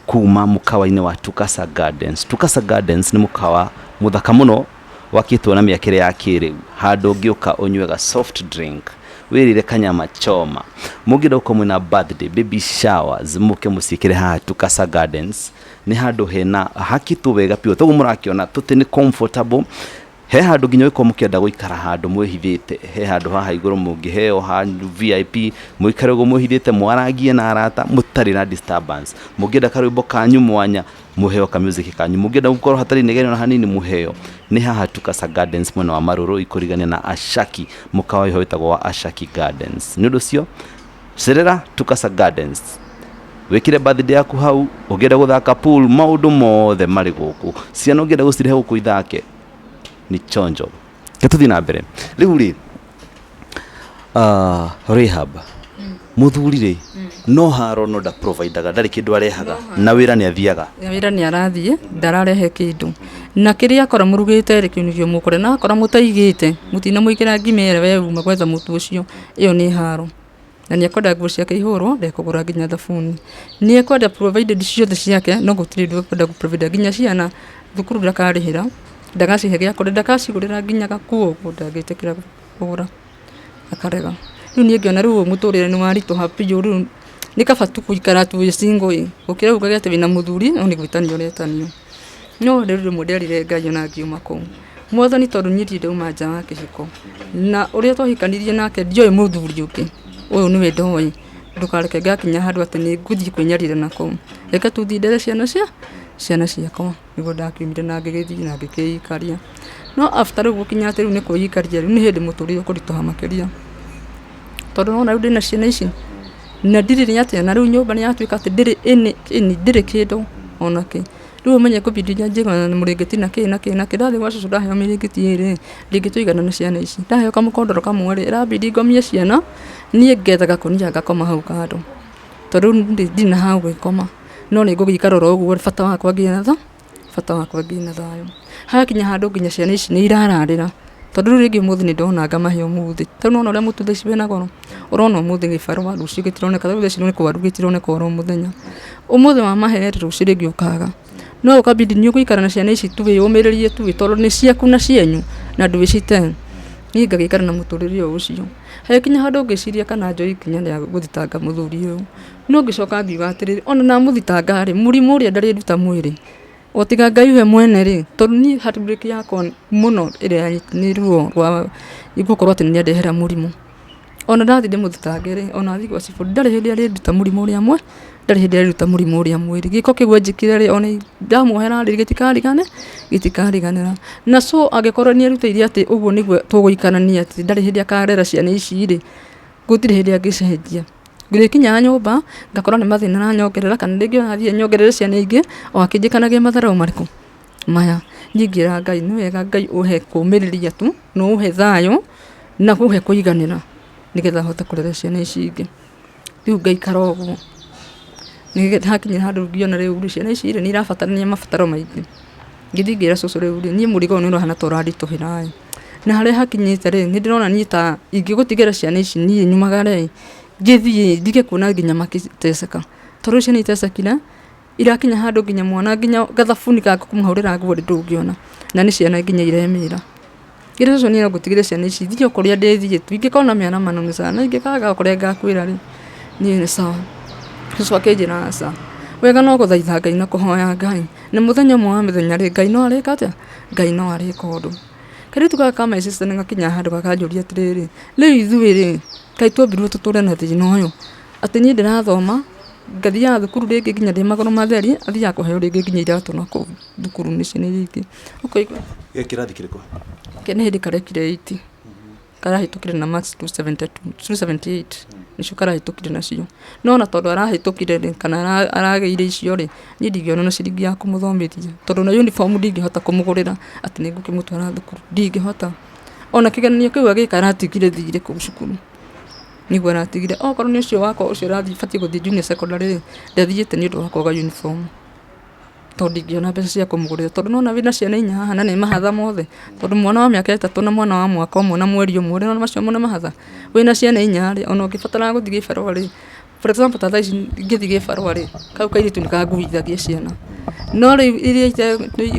kuma mũkawa-inĩ wa Tukasa Gardens. Tukasa Gardens nĩ mũkawa mũthaka mũno wakĩtwo na mĩakĩre ya kĩrĩu, handũ ũngĩũka ũnyue ga soft drink, wĩrĩre kanyama choma. Mũngĩenda gũkorwo mwĩna birthday, baby showers, mũke mũciĩkĩre haha Tukasa Gardens. Nĩ handũ hena hakĩtwo wega biũ, toguo mũrakĩona tũtĩ nĩ comfortable. He handũ nginya ũngĩkorwo mũkĩenda gũikara handũ mwĩhithĩte, he handũ haha igũrũ mũngĩheo handũ VIP, mũikare ũguo mwĩhithĩte, mwarangie na arata mũtarĩ na disturbance. Mũngĩenda karwĩmbo kanyu mwanya, mũheo ka music kanyu. Mũngĩenda gũkorwo hatarĩ inegene ona hanini, mũheo. Nĩ haha Tukasa Gardens mwena wa Marũrũ, ikũrigania na Ashaki, mũkawa wĩho wĩtagwo wa Ashaki Gardens. Nĩ ũndũ ũcio cerera Tukasa Gardens, wĩkĩre birthday yaku hau. Ũngĩenda gũthaka pool, maũndũ mothe marĩ gũkũ. Ciana ũngĩenda gũcirehe gũkũ ithake, ni chonjo. Reke tũthiĩ na mbere. Rĩu rĩ, Rahab, mũthuri rĩ, no haro no ndaprovidaga, ndarĩ kĩndũ arehaga, na wĩra nĩ athiaga? Wĩra nĩ arathiĩ, ndararehe kĩndũ, na kĩrĩa akora mũrugĩte rĩ, kĩu nĩkĩo mũkũrĩa, na akora mũtaigĩte mũtina mũikĩra ngima ĩrĩa we uma gwetha mũtu ũcio, ĩyo nĩ haro. Na nĩ ekwenda nguo ciake ihũrwo, ndekũgũra nginya thabuni. Nĩ ekwenda provided ciothe ciake, no gũtirĩ ũndũ ekwenda gũ provide, nginya ciana thukuru ndakarĩhĩra, ndagacihe gĩa kũrĩa, ndakacigũrĩra nginya gakuo ũguo ndangĩtĩkĩra kũgũra, akarega. Rĩu niĩ ngĩona rĩu ũyũ mũtũrĩre nĩ waritũha biũ, rĩu nĩ kaba tu gũikara twĩ single ĩ, gũkĩra ugage atĩ wĩna mũthuri no nĩ gwĩtanio ũretanio. No rĩu rĩmwe nderire Ngai ona ngiuma kũu, Mwathani, tondũ niĩ ndirĩ ndauma nja wa kĩhiko, na ũrĩa twahikanirie nake ndioĩ mũthuri ũngĩ, ũyũ nĩwe ndoĩ, ndũkareke ngakinya handũ atĩ nĩ ngũthiĩ kwĩnyarira na kũu, reke tu thiĩ ndere ciana ciakwa. Nĩguo ndakiumire na ngĩgĩthiĩ na ngĩkĩikaria. No after rĩu gũkinya atĩ rĩu nĩ kwĩikaria, rĩu nĩ hĩndĩ mũtũrĩre ũkũritũha makĩria, tondũ nĩwona rĩu ndĩna ciana ici na ndirĩ nĩ atĩa, na rĩu nyũmba nĩ yatuĩka atĩ ndĩrĩ any ndĩrĩ kĩndũ ona kĩ. Rĩu ũmenye ngũbidi nyanjie na mũrĩngĩti na kĩ na kĩ na kĩ. Ndathiĩ gwa cũcũ ndaheo mĩrĩngĩti ĩrĩ, ndĩngĩtũigana na ciana ici. Ndaheo kamũkondoro kamwe rĩ, ĩrambidi ngomie ciana, niĩ ngetha gakũnia ngakoma hau kando, tondũ rĩu ndirĩ na ha gwĩkoma. No nĩ ngũgĩikara oro ũguo, bata wakwa ngĩe na bata wakwa ngĩe na thayũ. Hagakinya handũ nginya ciana ici nĩ irararĩra, tondũ rĩu rĩngĩ ũmũthĩ nĩ ndona ngamahe ũmũthĩ. Ta rĩu nĩwona ũrĩa mũtu thaa ici wĩna goro, ũrona ũmũthĩ gĩbarũa rũciũ gĩtironeka, rĩu thaa ici nĩ kwaru gĩtironeka oro mũthenya. Ũmũthĩ wamahe rĩ, rũciũ rĩngĩ ũkaga. No ũkabidi nĩ ũgũikara na ciana ici tu wĩyũmĩrĩrie tu, tondũ nĩ ciaku na cienyu na ndwĩcite. Niĩ ngagĩikara na mũtũrĩre o ũcio. Hagĩkinya handũ ngĩciria kana njoe ikinya rĩa gũthitanga mũthuri ũyũ. No ngĩcoka ngiuga atĩrĩrĩ, ona ndamũthitanga rĩ, mũrimũ ũrĩa ndarĩnduta mwĩrĩ, o tiga Ngai we mwene rĩ, tondũ niĩ heartbreak yakwa mũno ĩrĩa nĩ ruo rwa gũkorwo atĩ nĩ andehera mũrimũ. Ona ndathiĩ ndĩmũthitange rĩ, ona athiĩ gwa cibũ, ndarĩ hĩndĩ arĩnduta mũrimũ ũrĩa ndarĩ hĩndĩ arĩnduta mũrimũ ũrĩa mwĩrĩ. Gĩko kĩu anjĩkire rĩ, ona ndamuohera rĩ, gĩtikariganĩra. Na so angĩkorwo nĩ erutĩire atĩ ũguo nĩguo tũgũikarania atĩ ndarĩ hĩndĩ akarera ciana ici rĩ, gũtirĩ hĩndĩ angĩcenjia. Ngĩrĩkinyaga nyũmba, ngakora nĩ mathĩna aranyongerera, kana rĩngĩ ona athiĩ anyongerere ciana ingĩ, o akĩnjĩkanagia matharau marĩkũ? Maya. Niĩ ngĩra Ngai nĩ wega Ngai ũhe kũmĩrĩria tu, na ũhe thayũ, na ũhe kũiganĩra, nĩgetha hote kũrera ciana ici ingĩ. Rĩu ngaikara ũguo. Hakinya handũ ngĩona rĩu rĩ, ciana ici rĩ, nĩ irabatarania mabataro maingĩ. Ngĩthiĩ ngĩra cũcũ rĩu rĩ, niĩ mũrigo ũyũ nĩ ũrahana ta ũranditũhĩra ĩ, na harĩa hakinyĩte rĩ, nĩ ndĩrona niĩ ta ingĩgũtigĩra ciana ici niĩ nyumagare ĩ, ngĩthiĩ ndige kuona nginya makĩteceka. Tondũ ciana itecekire, irakinya handũ nginya mwana nginya gathabuni ga kũmũhũrĩra nguo ndũngĩona, na nĩ ciana nginya iremĩra. Ngĩra cũcũ niĩ no ngũtigĩre ciana ici thiĩ o kũrĩa ndĩthiĩ tu, ingĩkona mĩaramano nĩ sawa, no ingĩkaga o kũrĩa ngakuĩra rĩ, niĩ nĩ sawa. Cũcũ akĩnjĩra aca, wega no gũthaitha Ngai na kũhoya Ngai, na mũthenya ũmwe wa mĩthenya rĩ, Ngai no arĩka atĩa? Ngai no arĩka ũndũ. Kairĩtu gaka ka my sister nĩ gakinyaga handũ gakanjũria atĩrĩrĩ, rĩu ithuĩ rĩ, kaĩ twombirwo tũtũre na thĩna ũyũ? Atĩ niĩ ndĩrathoma. Ngathiaga thukuru rĩngĩ nginya ndĩ magũrũ matheri, athiaga kũheo rĩngĩ nginya iratũ na kũu thukuru nĩ rĩngĩ. Ũkaigua. Ge kĩrathi kĩrĩkũ? Nĩ hĩndĩ karekire 8. Karahĩtũkire na marks 272, 278 nĩcio karahĩtũkire nacio. No ona tondũ arahĩtũkire rĩ, kana aragĩire icio rĩ, niĩ ndingĩona na ciringi ya kũmũthomithia. Tondũ ona uniform ndingĩhota kũmũgũrĩra atĩ nĩ ngũkĩmũtwara thukuru, ndingĩhota. Ona kĩgeranio kĩu agĩka aratigire thirĩ kũu cukuru. Nĩguo aratigire. Okorwo nĩ ũcio wakwa ũcio ũrathiĩ batiĩ gũthiĩ junior secondary rĩ, ndathiĩte nĩ ũndũ wa kwaga uniform. Tondũ ndingĩona mbeca cia kũmũgũrĩra. Tondũ nĩwona wĩna ciana inya haha na nĩ mahatha mothe. Tondũ mwana wa mĩaka 3 na mwana wa mwaka ũmwe na mweri ũmwe rĩ, nĩwona macio nĩ mahatha. Wĩna ciana inya rĩ, ona ũngĩbatara gũthiĩ gĩbarũa rĩ, for example ta thaa ici ingĩthiĩ gĩbarũa rĩ, kau kairĩtu nĩ kanguithagia ciana. No rĩu iria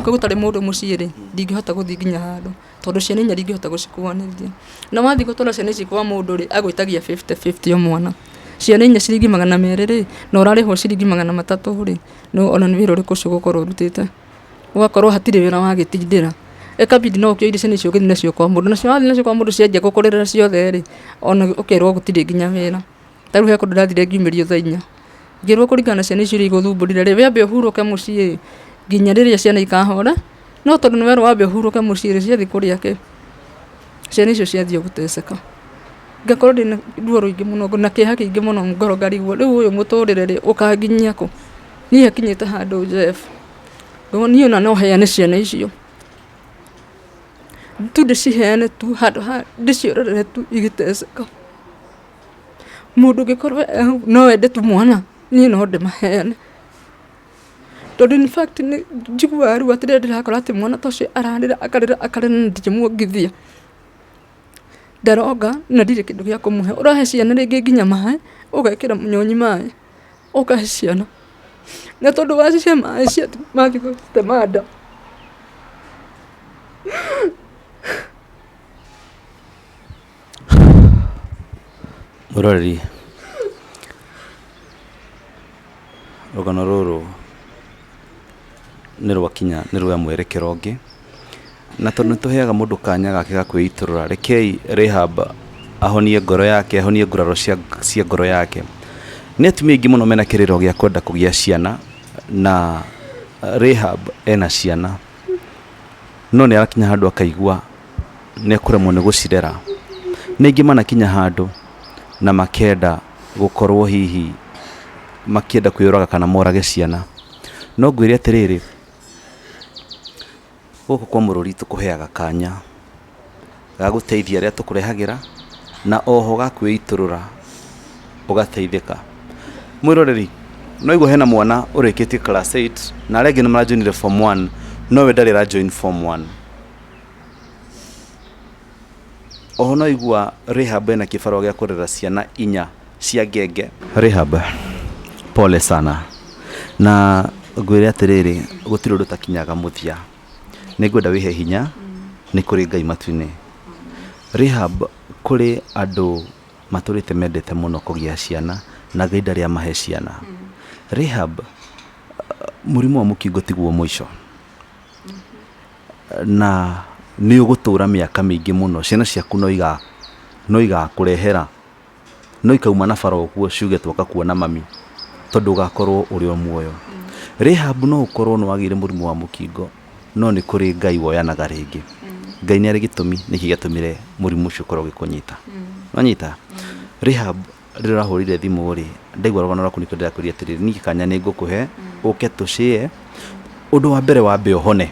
gũtarĩ mũndũ mũciĩ rĩ, ndingĩhota gũthiĩ nginya handũ. Tondũ ciana inya ndingĩhota gũcikuanĩria. Na wathiĩ gũtwara ciana ici kwa mũndũ rĩ, agwĩtagia fifty fifty o mwana. Ciana inya ciringi 200 rĩ, na ũrarĩhwo ciringi 300 rĩ, ona nĩ wĩra ũrĩkũ ũcio ũgũkorwo ũrutĩte? Ũgakorwo hatirĩ wĩra wagĩtindĩra. Ĩkabidi no ũkĩoire ciana icio ũgĩthiĩ nacio kwa mũndũ. Nacio wathiĩ nacio kwa mũndũ cianjia gũkũrĩrĩra ciothe rĩ, ona ũkerwo gũtirĩ nginya wĩra. Ta rĩu he kũndũ ndathire ngiumĩrio thaa 4. Ngĩrwo kũringana na ciana icio iria igũthumbũrire rĩ, wambe ũhurũke mũciĩ nginya rĩrĩa ciana ikahora. No tondũ nĩ werwo wambe ũhurũke mũciĩ rĩ, ciathiĩ kũrĩa kĩ? Ciana icio ciathiĩ o gũteceka. Ngakorwo ndĩna ruo rũingĩ mũno na kĩeha kĩingĩ mũno ngoro ngarigwo rĩu ũyũ mũtũrĩre rĩ, ũkanginyia kũ? Niĩ hakinyĩte handũ Jeff, niĩ ona no heane ciana icio. Tu ndĩciheane tu handũ ha ndĩciĩrorere tu igĩteceka. Mũndũ ũngĩkorwo e hau no ende tu mwana, niĩ no ndĩmaheane. Tondũ in fact nĩ njiguaga ruo atĩ rĩrĩa ndĩrakora atĩ mwana ta ũcio ararĩra akarĩra akarĩra na ndingĩmuongithia. Ndaronga na ndirĩ kĩndũ gĩa kũmũhe. Ũrahe ciana rĩngĩ nginya maĩ, ũgekĩra mũnyonyi maĩ, ũkahe ciana. Na tondũ wacihe maĩ mathiĩ gũtema nda. Mwĩroreri, rũgano rũrũ nĩ rwakinya nĩ rwa mwerekero ũngĩ, na tondũ nĩ tũheaga mũndũ kanya gake ga kwĩitũrũra, rekei Rahab ahonie ngoro yake, ahonie nguraro cia ngoro yake. Nĩ atumia aingĩ mũno mena kĩrĩro gĩa kwenda kũgĩa ciana, na Rahab ena ciana, no nĩ arakinya handũ akaigua nĩ ekũremwo nĩ gũcirera. Nĩ aingĩ manakinya handũ na makenda gũkorwo hihi makĩenda kwĩyũraga kana morage ciana. No ngwĩre atĩrĩrĩ, gũkũ kwa Mũrũri tũkũheaga kanya ga gũteithia arĩa tũkũrehagĩra na oho ga kwĩitũrũra ũgateithĩka. Mwĩroreri, no igua hena mwana ũrĩkĩtie class 8 na arĩa angĩ nĩ marajoinire form 1 no we ndarĩ arajoin form 1. Oho no igua Rahab ena kĩbarũa gĩa kũrera ciana inya cia ngenge. Rahab, pole sana. Na ngwĩre atĩrĩrĩ, gũtirĩ ũndũ ũtakinyaga mũthia. Nĩ ngwenda wĩhe hinya, nĩ kũrĩ Ngai matu-inĩ. Rahab, kũrĩ andũ matũrĩte mendete mũno kũgĩa ciana na Ngai ndarĩ amahe ciana. Rahab, mũrimũ wa mũkingo tiguo mũico. Na nĩ ũgũtũra mĩaka mĩingĩ mũno, ciana ciaku no iga no igakũrehera, no ikauma na bara ũguo ciuge twoka kuona mami, tondũ ũgakorwo ũrĩ o muoyo. Rahab no ũkorwo nĩ wagĩire mũrimũ wa mũkingo, no nĩ kũrĩ Ngai woyanaga rĩngĩ. Ngai nĩ arĩ gĩtũmi nĩkĩ gĩatũmire mũrimũ ũcio ũkorwo ũgĩkũnyita. Wanyita? Rahab rĩrĩa ũrahũrire thimũ rĩ, ndaigua rũgano rwaku nĩkĩo ndĩrakwĩrire atĩrĩrĩ, niĩ kanya nĩ ngũkũhe, ũke tũcĩe, ũndũ wa mbere wambe ũhone,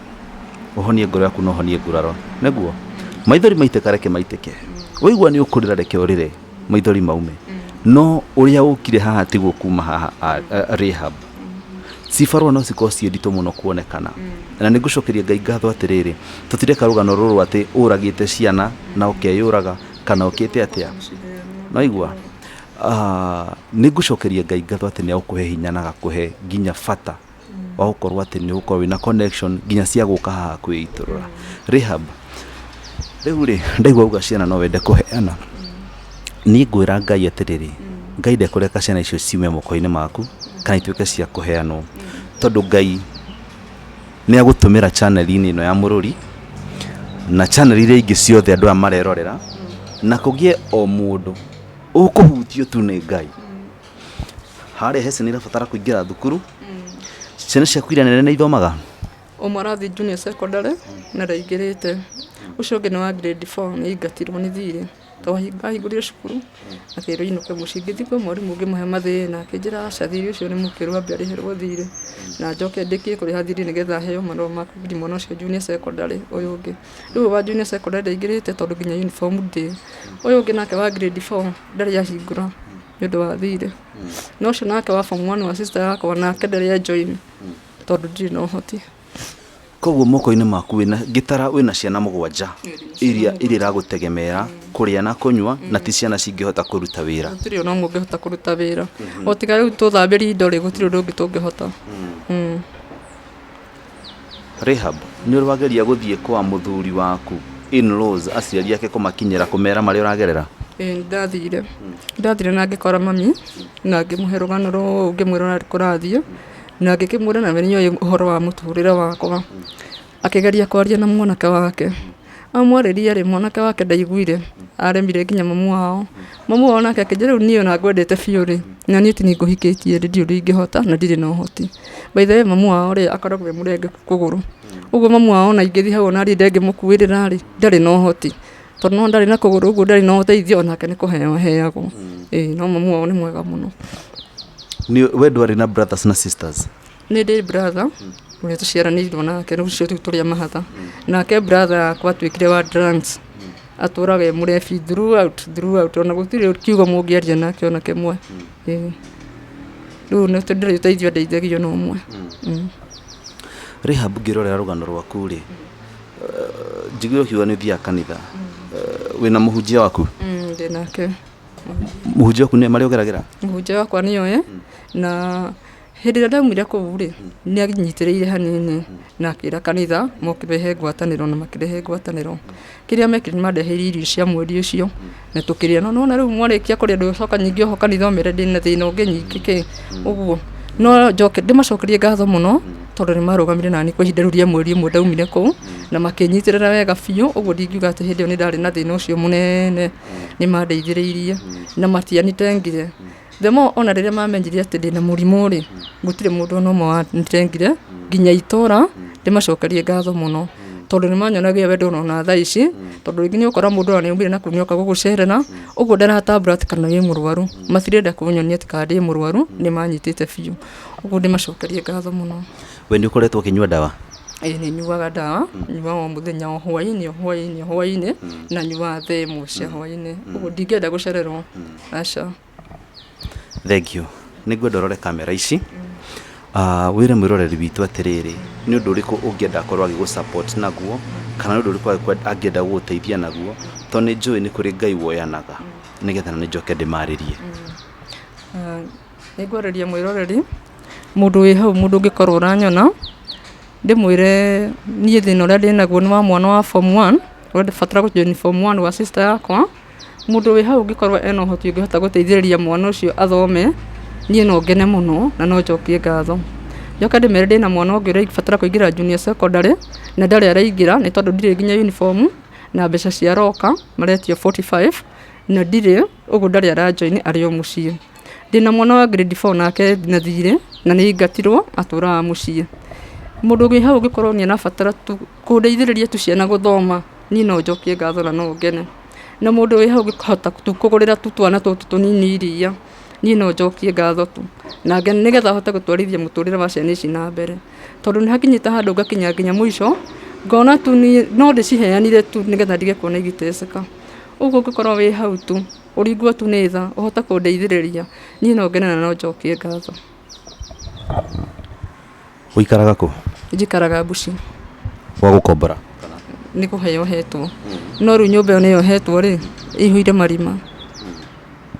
ũhonie ngoro yaku na ũhonie nguraro, nĩguo? Maithori maitĩka reke maitĩke, waigua nĩ ũkũrĩra reke ũrĩre, maithori maume, no ũrĩa ũkire haha tiguo kuma haha Rahab. Cibarũa no cikorwo ciĩ nditũ mũno kuonekana, na nĩ ngũcokeria Ngai ngatho atĩrĩrĩ, tũtireka rũgano rũrũ atĩ ũragĩte ciana na ũkeyũraga kana ũkĩte atĩa, nĩwaigua? Nĩ ngũcokeria Ngai ngatho atĩ nĩ agũkũhe hinya na agakũhe nginya bata wa gũkorwo atĩ nĩ ũgũkorwo wĩna connection nginya cia gũka haha kwĩitũrũra. Rahab, rĩu rĩ, ndaigua uga ciana no wende kũheana, niĩ ngwĩra Ngai atĩrĩrĩ, Ngai ndekũreka ciana icio ciume moko-inĩ maku kana ituĩke cia kũheanwo, tondũ Ngai nĩ agũtũmĩra channel-inĩ ĩno ya Mũrũri na channel iria ingĩ ciothe andũ aya marerorera, na kũgĩe o mũndũ ũkũhutio tu nĩ Ngai. Harĩa he ciana irabatara kũingĩra thukuru. Ciana ciaku iria nene nĩ ithomaga? Ũmwe arathiĩ junior secondary na ndaingĩrĩte. Ũcio ũngĩ nĩ wa grade 4 nĩ aingatirwo nĩ thirĩ. Tondũ ahingũrire cukuru akĩrwo ainũke mũciĩ. Ngĩthiĩ kwĩ mwarimũ ngĩmũhe mathĩna akĩnjĩra aca thirĩ ũcio nĩ mũkĩru ambe arĩhĩrwo thirĩ na njoke ndĩkie kũrĩha thirĩ nĩgetha heo marũa ma kũingĩria mwana ũcio junior secondary ũyũ ũngĩ. Rĩu ũyũ wa junior secondary ndaingĩrĩte tondũ nginya uniform ndĩrĩ. Ũyũ ũngĩ nake wa grade 4 ndarĩ ahingũra nĩ ũndũ wa thirĩ. Na ũcio nake wa form 1 wa sister yakwa nake ndarĩ a join tondũ ndirĩ na ũhoti. Koguo moko-inĩ maku wĩna ngĩtara wĩna ciana mũgwanja iria iria iragũtegemera kũrĩa na kũnyua na ti ciana cingĩhota kũruta wĩra. Gũtirĩ ona ũmwe ũngĩhota kũruta wĩra. O tiga rĩu tũthambĩrie indo rĩ, gũtirĩ ũndũ ũngĩ tũngĩhota. Rahab, nĩ ũrĩ wageria gũthiĩ kwa mũthuri waku in-laws aciari ake kũmakinyĩra kũmera marĩa ũragerera? Ĩĩ nĩ ndathire. Ndathire na ngĩkora mami na ngĩmũhe rũgano rũu ngĩmwĩra ũrĩa kũrathiĩ na ngĩkĩmwĩra nawe nĩ ũĩ ũhoro wa mũtũrĩre wakwa. Akĩgeria kwaria na mwanake wake, amwarĩria rĩ, mwanake wake ndaiguire, aremire nginya mamu wao. Mamu wao nake akĩnjĩra rĩu niĩ ona ngwendete biũ rĩ, na niĩ ti niĩ ngũhikĩtie rĩ, ndirĩ ũndũ ingĩhota na ndirĩ na ũhoti. By the way mamu wao rĩ, akoragwo e mũrengeku kũgũrũ. Ũguo mamu wao ona ingĩthiĩ hau ona niĩ ndengĩmũkuĩrĩra rĩ, ndarĩ na ũhoti. Tondũ no ndarĩ na kũgũrũ ũguo ndarĩ na ũteithio onake nĩ kũheo aheagwo. Ĩĩ no mamu wao nĩ mwega mũno. We ndwarĩ na brothers na sisters? Nĩ ndĩ brother ũrĩa tũciaranĩirwo nake rĩu ũcio rĩu tũrĩ a mahatha. Nake brother yakwa atuĩkire wa drugs. Atũraga e mũrebi throughout throughout ona gũtirĩ kiugo mũngĩaria nake ona kĩmwe. Ĩĩ. Rĩu ndirĩ ũteithio ndeithagio na ũmwe. Rĩhab ngĩrorera rũgano rwaku rĩ, njiguire ũkiuga nĩ ũthiaga kanitha. Wĩna mũhunjia waku? Ndĩ nake. Mũhunjia waku nĩ marĩa ũgeragĩra? Mũhunjia wakwa nĩ oĩ na hĩndĩ ĩrĩa ndaumire kũu rĩ, nĩ anyitĩrĩire hanini na akĩra kanitha moke rehe ngwatanĩro na makĩrehe ngwatanĩro. Kĩrĩa mekire nĩ mandeheire irio cia mweri ũcio na tũkĩrĩa. No nĩwona rĩu mwarĩkia kũrĩa ndũgũcoka ningĩ oho kanitha ũmere ndĩna thĩna ũngĩ nyingĩ kĩ ũguo. No njoke ndĩmacokerie ngatho mũno tondũ nĩ marũgamire naniĩ kwa ihinda rĩu rĩa mweri ũmwe ndaumire kũu na makĩnyitĩrĩra wega biũ ũguo ndingiuga atĩ hĩndĩ ĩyo nĩ ndarĩ na thĩna ũcio mũnene. Nĩ mandeithĩrĩirie na matianitengire. The more ona rĩrĩa mamenyire atĩ ndĩna mũrimũ rĩ, gũtirĩ mũndũ ona ũmwe wanitengire nginya itũra ndĩmacokerie ngatho mũno tondũ nĩ manyonagia wendo ona thaa ici tondũ rĩngĩ nĩ ũgũkora mũndũ ona nĩ aumire na kũu nĩoka gũgũcerera ũguo ndaratambũra atĩ kana wĩ mũrwaru. Matirenda kũnyonia atĩ kana ndĩ mũrwaru nĩ manyitĩte biũ. Ũguo ndĩmacokerie ngatho mũno. We nĩ ũkoretwo ũkĩnyua ndawa? Ĩĩ nĩ nyuaga ndawa, nyuaga o mũthenya o hwainĩ o hwainĩ o hwainĩ na nyuaga thaa ĩmwe cia hwainĩ. Ũguo ndingĩenda gũcererwo, aca. Thank you. Nĩ ngwenda ũrore kamera ici. Wĩre mwĩroreri witũ atĩrĩrĩ, nĩ ũndũ ũrĩkũ ũngĩenda akorwo agĩgũ support naguo, kana nĩ ũndũ ũrĩkũ angĩenda gũgũteithia naguo, tondũ nĩ njũĩ nĩ kũrĩ Ngai woyanaga, nĩgetha na niĩ njoke ndĩmarĩrie. Nĩ ngwarĩria mwĩroreri, mũndũ wĩ hau mũndũ ũngĩkorwo ũranyona, ndĩmwĩre niĩ thĩna ũrĩa ndĩnaguo nĩ wa mwana wa form one, ũrĩa ndĩrabatara gũ join form one wa sister yakwa, mũndũ wĩ hau ũngĩkorwo ena ũhoti ũngĩhota gũteithĩrĩria mwana ũcio athome, niĩ no ngene mũno na no njokie ngatho. Njoke ndĩmere ndĩna mwana ũngĩ ũrabatara kũingĩra junior secondary na ndarĩ araingĩra nĩ tondũ ndirĩ nginya uniform na mbeca cia locker maretio 45 na ndirĩ, ũguo ndarĩ ara join arĩ o mũciĩ. Ndĩna mwana wa grade 4 nake na thirĩ na nĩ aingatirwo atũraga mũciĩ. Mũndũ wĩ hau ũngĩkorwo nĩ arabatara tu kũndeithĩrĩria tu ciana gũthoma, niĩ no njokie ngatho na no ngene. Na mũndũ wĩ hau ũngĩhota tu kũgũrĩra tu twana tũtũ tũnini iria, niĩ no njokie ngatho tu na ngene nĩgetha hote gũtwarithia mũtũrĩre wa ciana ici na mbere. Tondũ nĩ hakinyĩte handũ ngakinya nginya mũico, ngona tu niĩ no ndĩciheanire tu nĩgetha ndige kuona igĩteceka. Ũguo ũngĩkorwo wĩ hau tu, ũringwo tu nĩ tha, ũhote kũndeithĩrĩria, niĩ no ngene na no njokie ngatho. Ũikaraga kũ? Njikaraga Mbuci. Gwa gũkombora? Nĩ kũheo hetwo. No rĩu nyũmba ĩyo nĩyo hetwo rĩ, ĩihũire marima.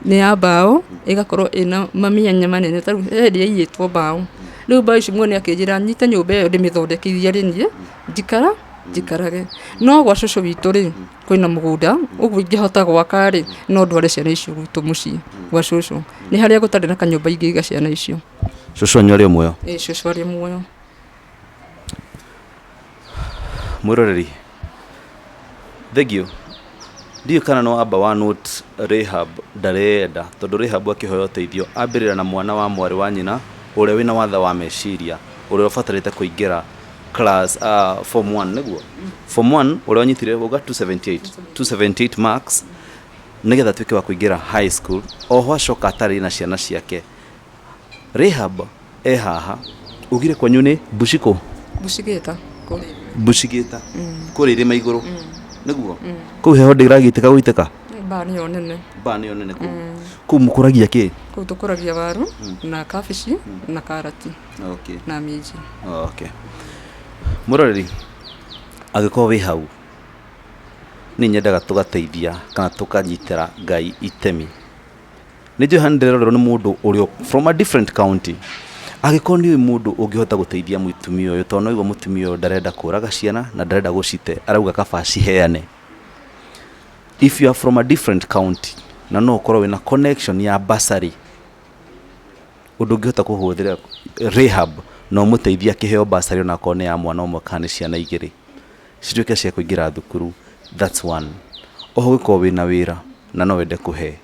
Nĩ ya mbaũ, ĩgakorwo ĩna mamĩanya manene ta rĩu he hĩndĩ yaiyĩtwo mbaũ. Rĩu mbaũ ici mwene akĩnjĩra nyite nyũmba ĩyo ndĩmĩthondekithie arĩ niĩ, njikara njikarage. No gwa cũcũ witũ rĩ, kwĩna mũgũnda, ũguo ingĩhota gwaka rĩ, no ndware ciana icio gwitũ mũciĩ gwa cũcũ. Nĩ harĩa gũtarĩ na kanyũmba ingĩiga ciana icio. Cũcũ wanyu arĩ o muoyo? Ĩĩ cũcũ arĩ muoyo. Mwĩroreri, thengiũ. Ndiũĩ kana no amba wa note Rahab ndareyenda tondũ Rahab akĩhoya ũteithio ambĩrĩra na mwana wa mwarĩ wa nyina ũrĩa wĩna wathe wa meciria ũrĩa ũbatarĩte kũingĩra class form 1 nĩguo form 1 ũrĩa wanyitire uga 278 278 marks nĩgetha atuĩke wa kũingĩra high school. Oho acoka atarĩ na ciana ciake. Rahab e haha ugire kwanyu nĩ Bushiko. Bushigĩta kũrĩa. Bushigĩta kũrĩa irĩma igũrũ nĩguo kũu heho ndĩragitĩka gũitĩka. Mbaa nĩyo nene. Mbaa nĩyo nene kũu. Kũu mũkũragia kĩ? Kũu tũkũragia waru na kabici na karati. Okay. Na minji. Okay. Mũroreri, angĩkorwo wĩ hau, nĩ nyendaga tũgateithia kana tũkanyitĩra Ngai itemi. Nĩ njũĩ haha nĩ ndĩrerorerwo nĩ mũndũ ũrĩa from a different county. Angĩkorwo nĩ ũĩ mũndũ ũngĩhota gũteithia mũtumia ũyũ, tondũ no aigua mũtumia ũyũ ndarenda kũraga ciana na ndarenda gũcite, arauga kaba aciheane. If you are from a different county na no ũkorwo wĩna connection ya bursary, ũndũ ũngĩhota kũhũthĩra Rahab na ũmũteithie akĩheo bursary onakorwo nĩ ya mwana ũmwe kana nĩ ciana igĩrĩ cituĩke cia kũingĩra thukuru, that's one. Oho ũngĩkorwo wĩna wĩra na no wende kũhe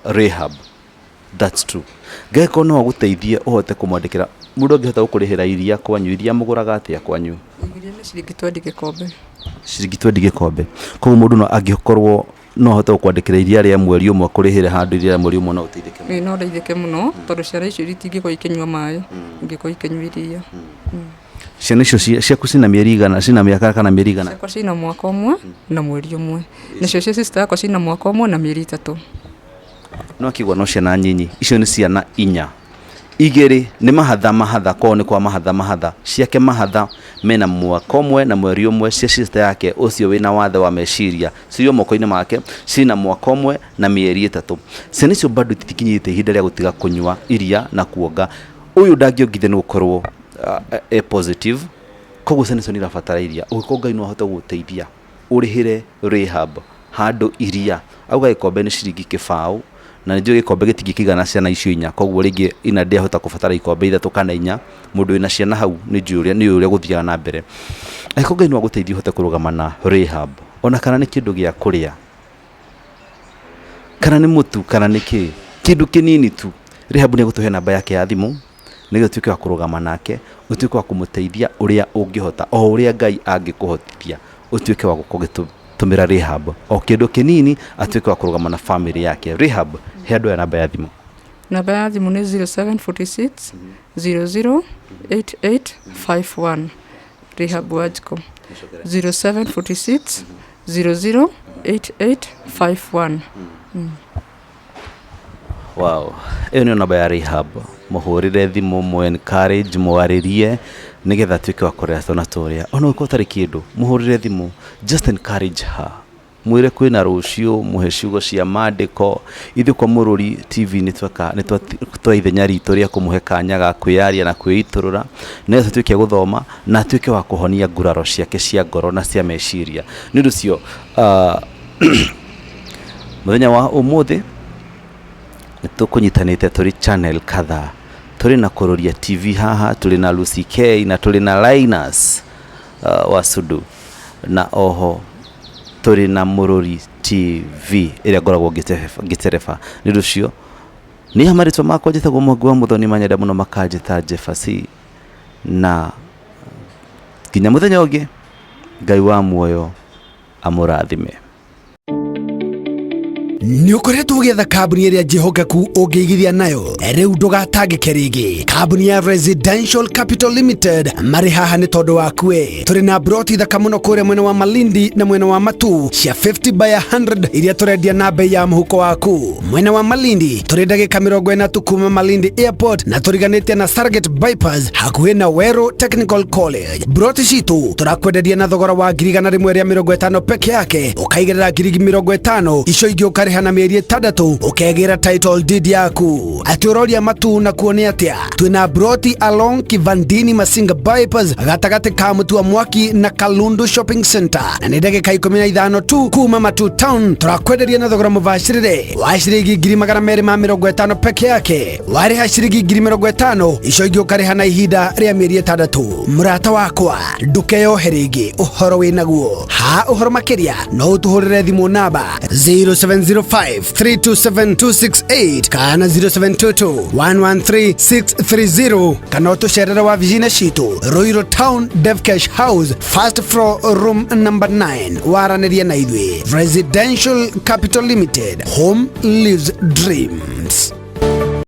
Rahab, that's two. Ngĩkorwo no agũteithie ũhote kũmwandĩkĩra mũndũ angĩhota gũkũrĩhĩra iria kwanyu, iria mũgũraga atĩa kwanyu? Iria nĩ ciringi 20 gĩkombe. Ciringi 20 gĩkombe. Koguo mũndũ no angĩkorwo no ahote gũkwandĩkĩra iria rĩa mweri ũmwe kũrĩhĩre handũ iria rĩa mweri ũmwe no ũteithĩke mũno. Ĩĩ no ndeithĩke mũno tondũ ciana icio itingĩkorwo ikĩnyua maĩ, ingĩkorwo ikĩnyua iria. Ciana icio ciaku cina mĩeri igana, cina mĩaka kana mĩeri igana? Ciakwa cina mwaka ũmwe na mweri ũmwe. Nacio cia sister yakwa cina mwaka ũmwe na mĩeri 3. No akĩigua no ciana nyinyi, icio nĩ ciana inya. Igĩrĩ nĩ mahatha mahatha, kwao nĩ kwa mahatha mahatha. Ciake mahatha mena mwaka ũmwe na mweri ũmwe, cia sister yake ũcio wĩna wathe wa meciria cirĩ o moko-inĩ make cina mwaka ũmwe na mĩeri 3. Ciana icio bado itikinyĩte ihinda rĩa gũtiga kũnyua iria na kuonga. Ũyũ ndangĩongithia nĩ gũkorwo e positive, koguo ciana icio nĩ irabatara iria. Ũngĩkorwo Ngai no ahote gũgũteithia ũrĩhĩre Rahab handũ iria, auga gĩkombe nĩ ciringi 0.20, na nĩ njũĩ gĩkombe gĩtingĩkĩigana ciana icio inya, koguo rĩngĩ ina ndĩahota kũbatara ikombe 3 kana 4. Mũndũ wĩna ciana hau nĩ njũĩ ũrĩa, nĩ ũrĩa gũthiaga na mbere. Angĩkorwo Ngai no agũteithie ũhote kũrũgama na Rahab, ona kana nĩ kĩndũ gĩa kũrĩa, kana nĩ mũtu, kana nĩ kĩ, kĩndũ kĩnini tu, Rahab nĩ egũtũhe namba yake ya thimũ nĩgetha ũtuĩke wa kũrũgama nake, ũtuĩke wa kũmũteithia ũrĩa ũngĩhota, o ũrĩa Ngai angĩkũhotithia, ũtuĩke wa gũkorwo ũgĩtũmĩra Rahab o kĩndũ kĩnini, atuĩke wa kũrũgama na famĩlĩ yake. Rahab, he andũ aya namba ya thimũ. Namba ya thimũ nĩ 0746 00 8851. Rahab Wanjikũ. 0746 00 8851. Wow, ĩyo nĩyo namba ya Rahab. Mũhũrĩre thimũ, mũ encourage, mwarĩrie nĩgetha atuĩke wa kũrera twana tũrĩa. Ona ũngĩkorwo ũtarĩ kĩndũ, mũhũrĩre thimũ, just encourage her. Mwĩre kwĩna rũciũ, mũhe ciugo cia maandĩko. Ithuĩ kwa Mũrũri TV nĩ tweka, nĩ twa ithenya ritũ rĩa kũmũhe kanya ga kwĩyaria na kwĩitũrũra, nĩgetha tũtuĩke a gũthoma na atuĩke wa kũhonia nguraro ciake cia ngoro na cia meciria. Nĩ ũndũ ũcio mũthenya wa ũmũthĩ nĩ tũkũnyitanĩte tũrĩ channel kadhaa, tũrĩ na Kũrũria TV haha, tũrĩ na Lucy K na tũrĩ na Linus wa Sudu, na oho tũrĩ na Mũrũri TV ĩrĩa ngoragwo ngĩtereba. Nĩ ũndũ ũcio niĩ marĩtwa makwa njĩtagwo Mwangi wa Mũthoni, manyenda mũno makanjĩta Jefasi, na nginya mũthenya ũngĩ Ngai wa muoyo amũrathime. Nĩ ũkoretwo ũgĩetha kambuni ĩrĩa njĩhokeku ũngĩigithia nayo, rĩu ndũgatangĩke rĩngĩ. Kambuni ya Residential Capital Limited marĩ haha nĩ tondũ waku we. Tũrĩ na broti thaka mũno kũrĩa mwena wa Malindi na mwena wa Matu cia 50 by 100 iria tũrendia na bei ya mũhuko waku. Mwena wa Malindi tũrĩ ndagĩka 40 tu kuma Malindi Airport na tũriganĩtie na Sarget Bypass hakuhĩ na Weru Technical College. Broti citũ tũrakwenderia na thogora wa 150,000 peke yake, ũkaigĩrĩra 50,000 icio ingĩ ũkarĩha Ũkarĩha na mĩeri 6 ũkegĩra title deed yaku. Atĩ ũroria matu na kuo nĩ atĩa? Twĩna broti along Kivandini Masinga bypass, gatagatĩ ka Mũtua Mwaki na Kalundu Shopping Center, na nĩ ndagĩka 15 tu kuma Matu Town. Tũrakwenderia na thogora mũbacĩrĩre wa ciringi 250,000 peke yake. Warĩha ciringi 50,000, icio ingĩ ũkarĩha na ihinda rĩa mĩeri 6. Mũrata wakwa, ndũkeyohe rĩngĩ, ũhoro wĩ naguo. Ha ũhoro makĩria no ũtũhũrĩre thimũ namba 0705 327 268 kana 0722 113 630, kana ũtũcerere wabici-inĩ citũ Ruiru Town, Devcash House, first floor, room number 9, waranĩrie na ithuĩ. Residential Capital Limited, home lives dream.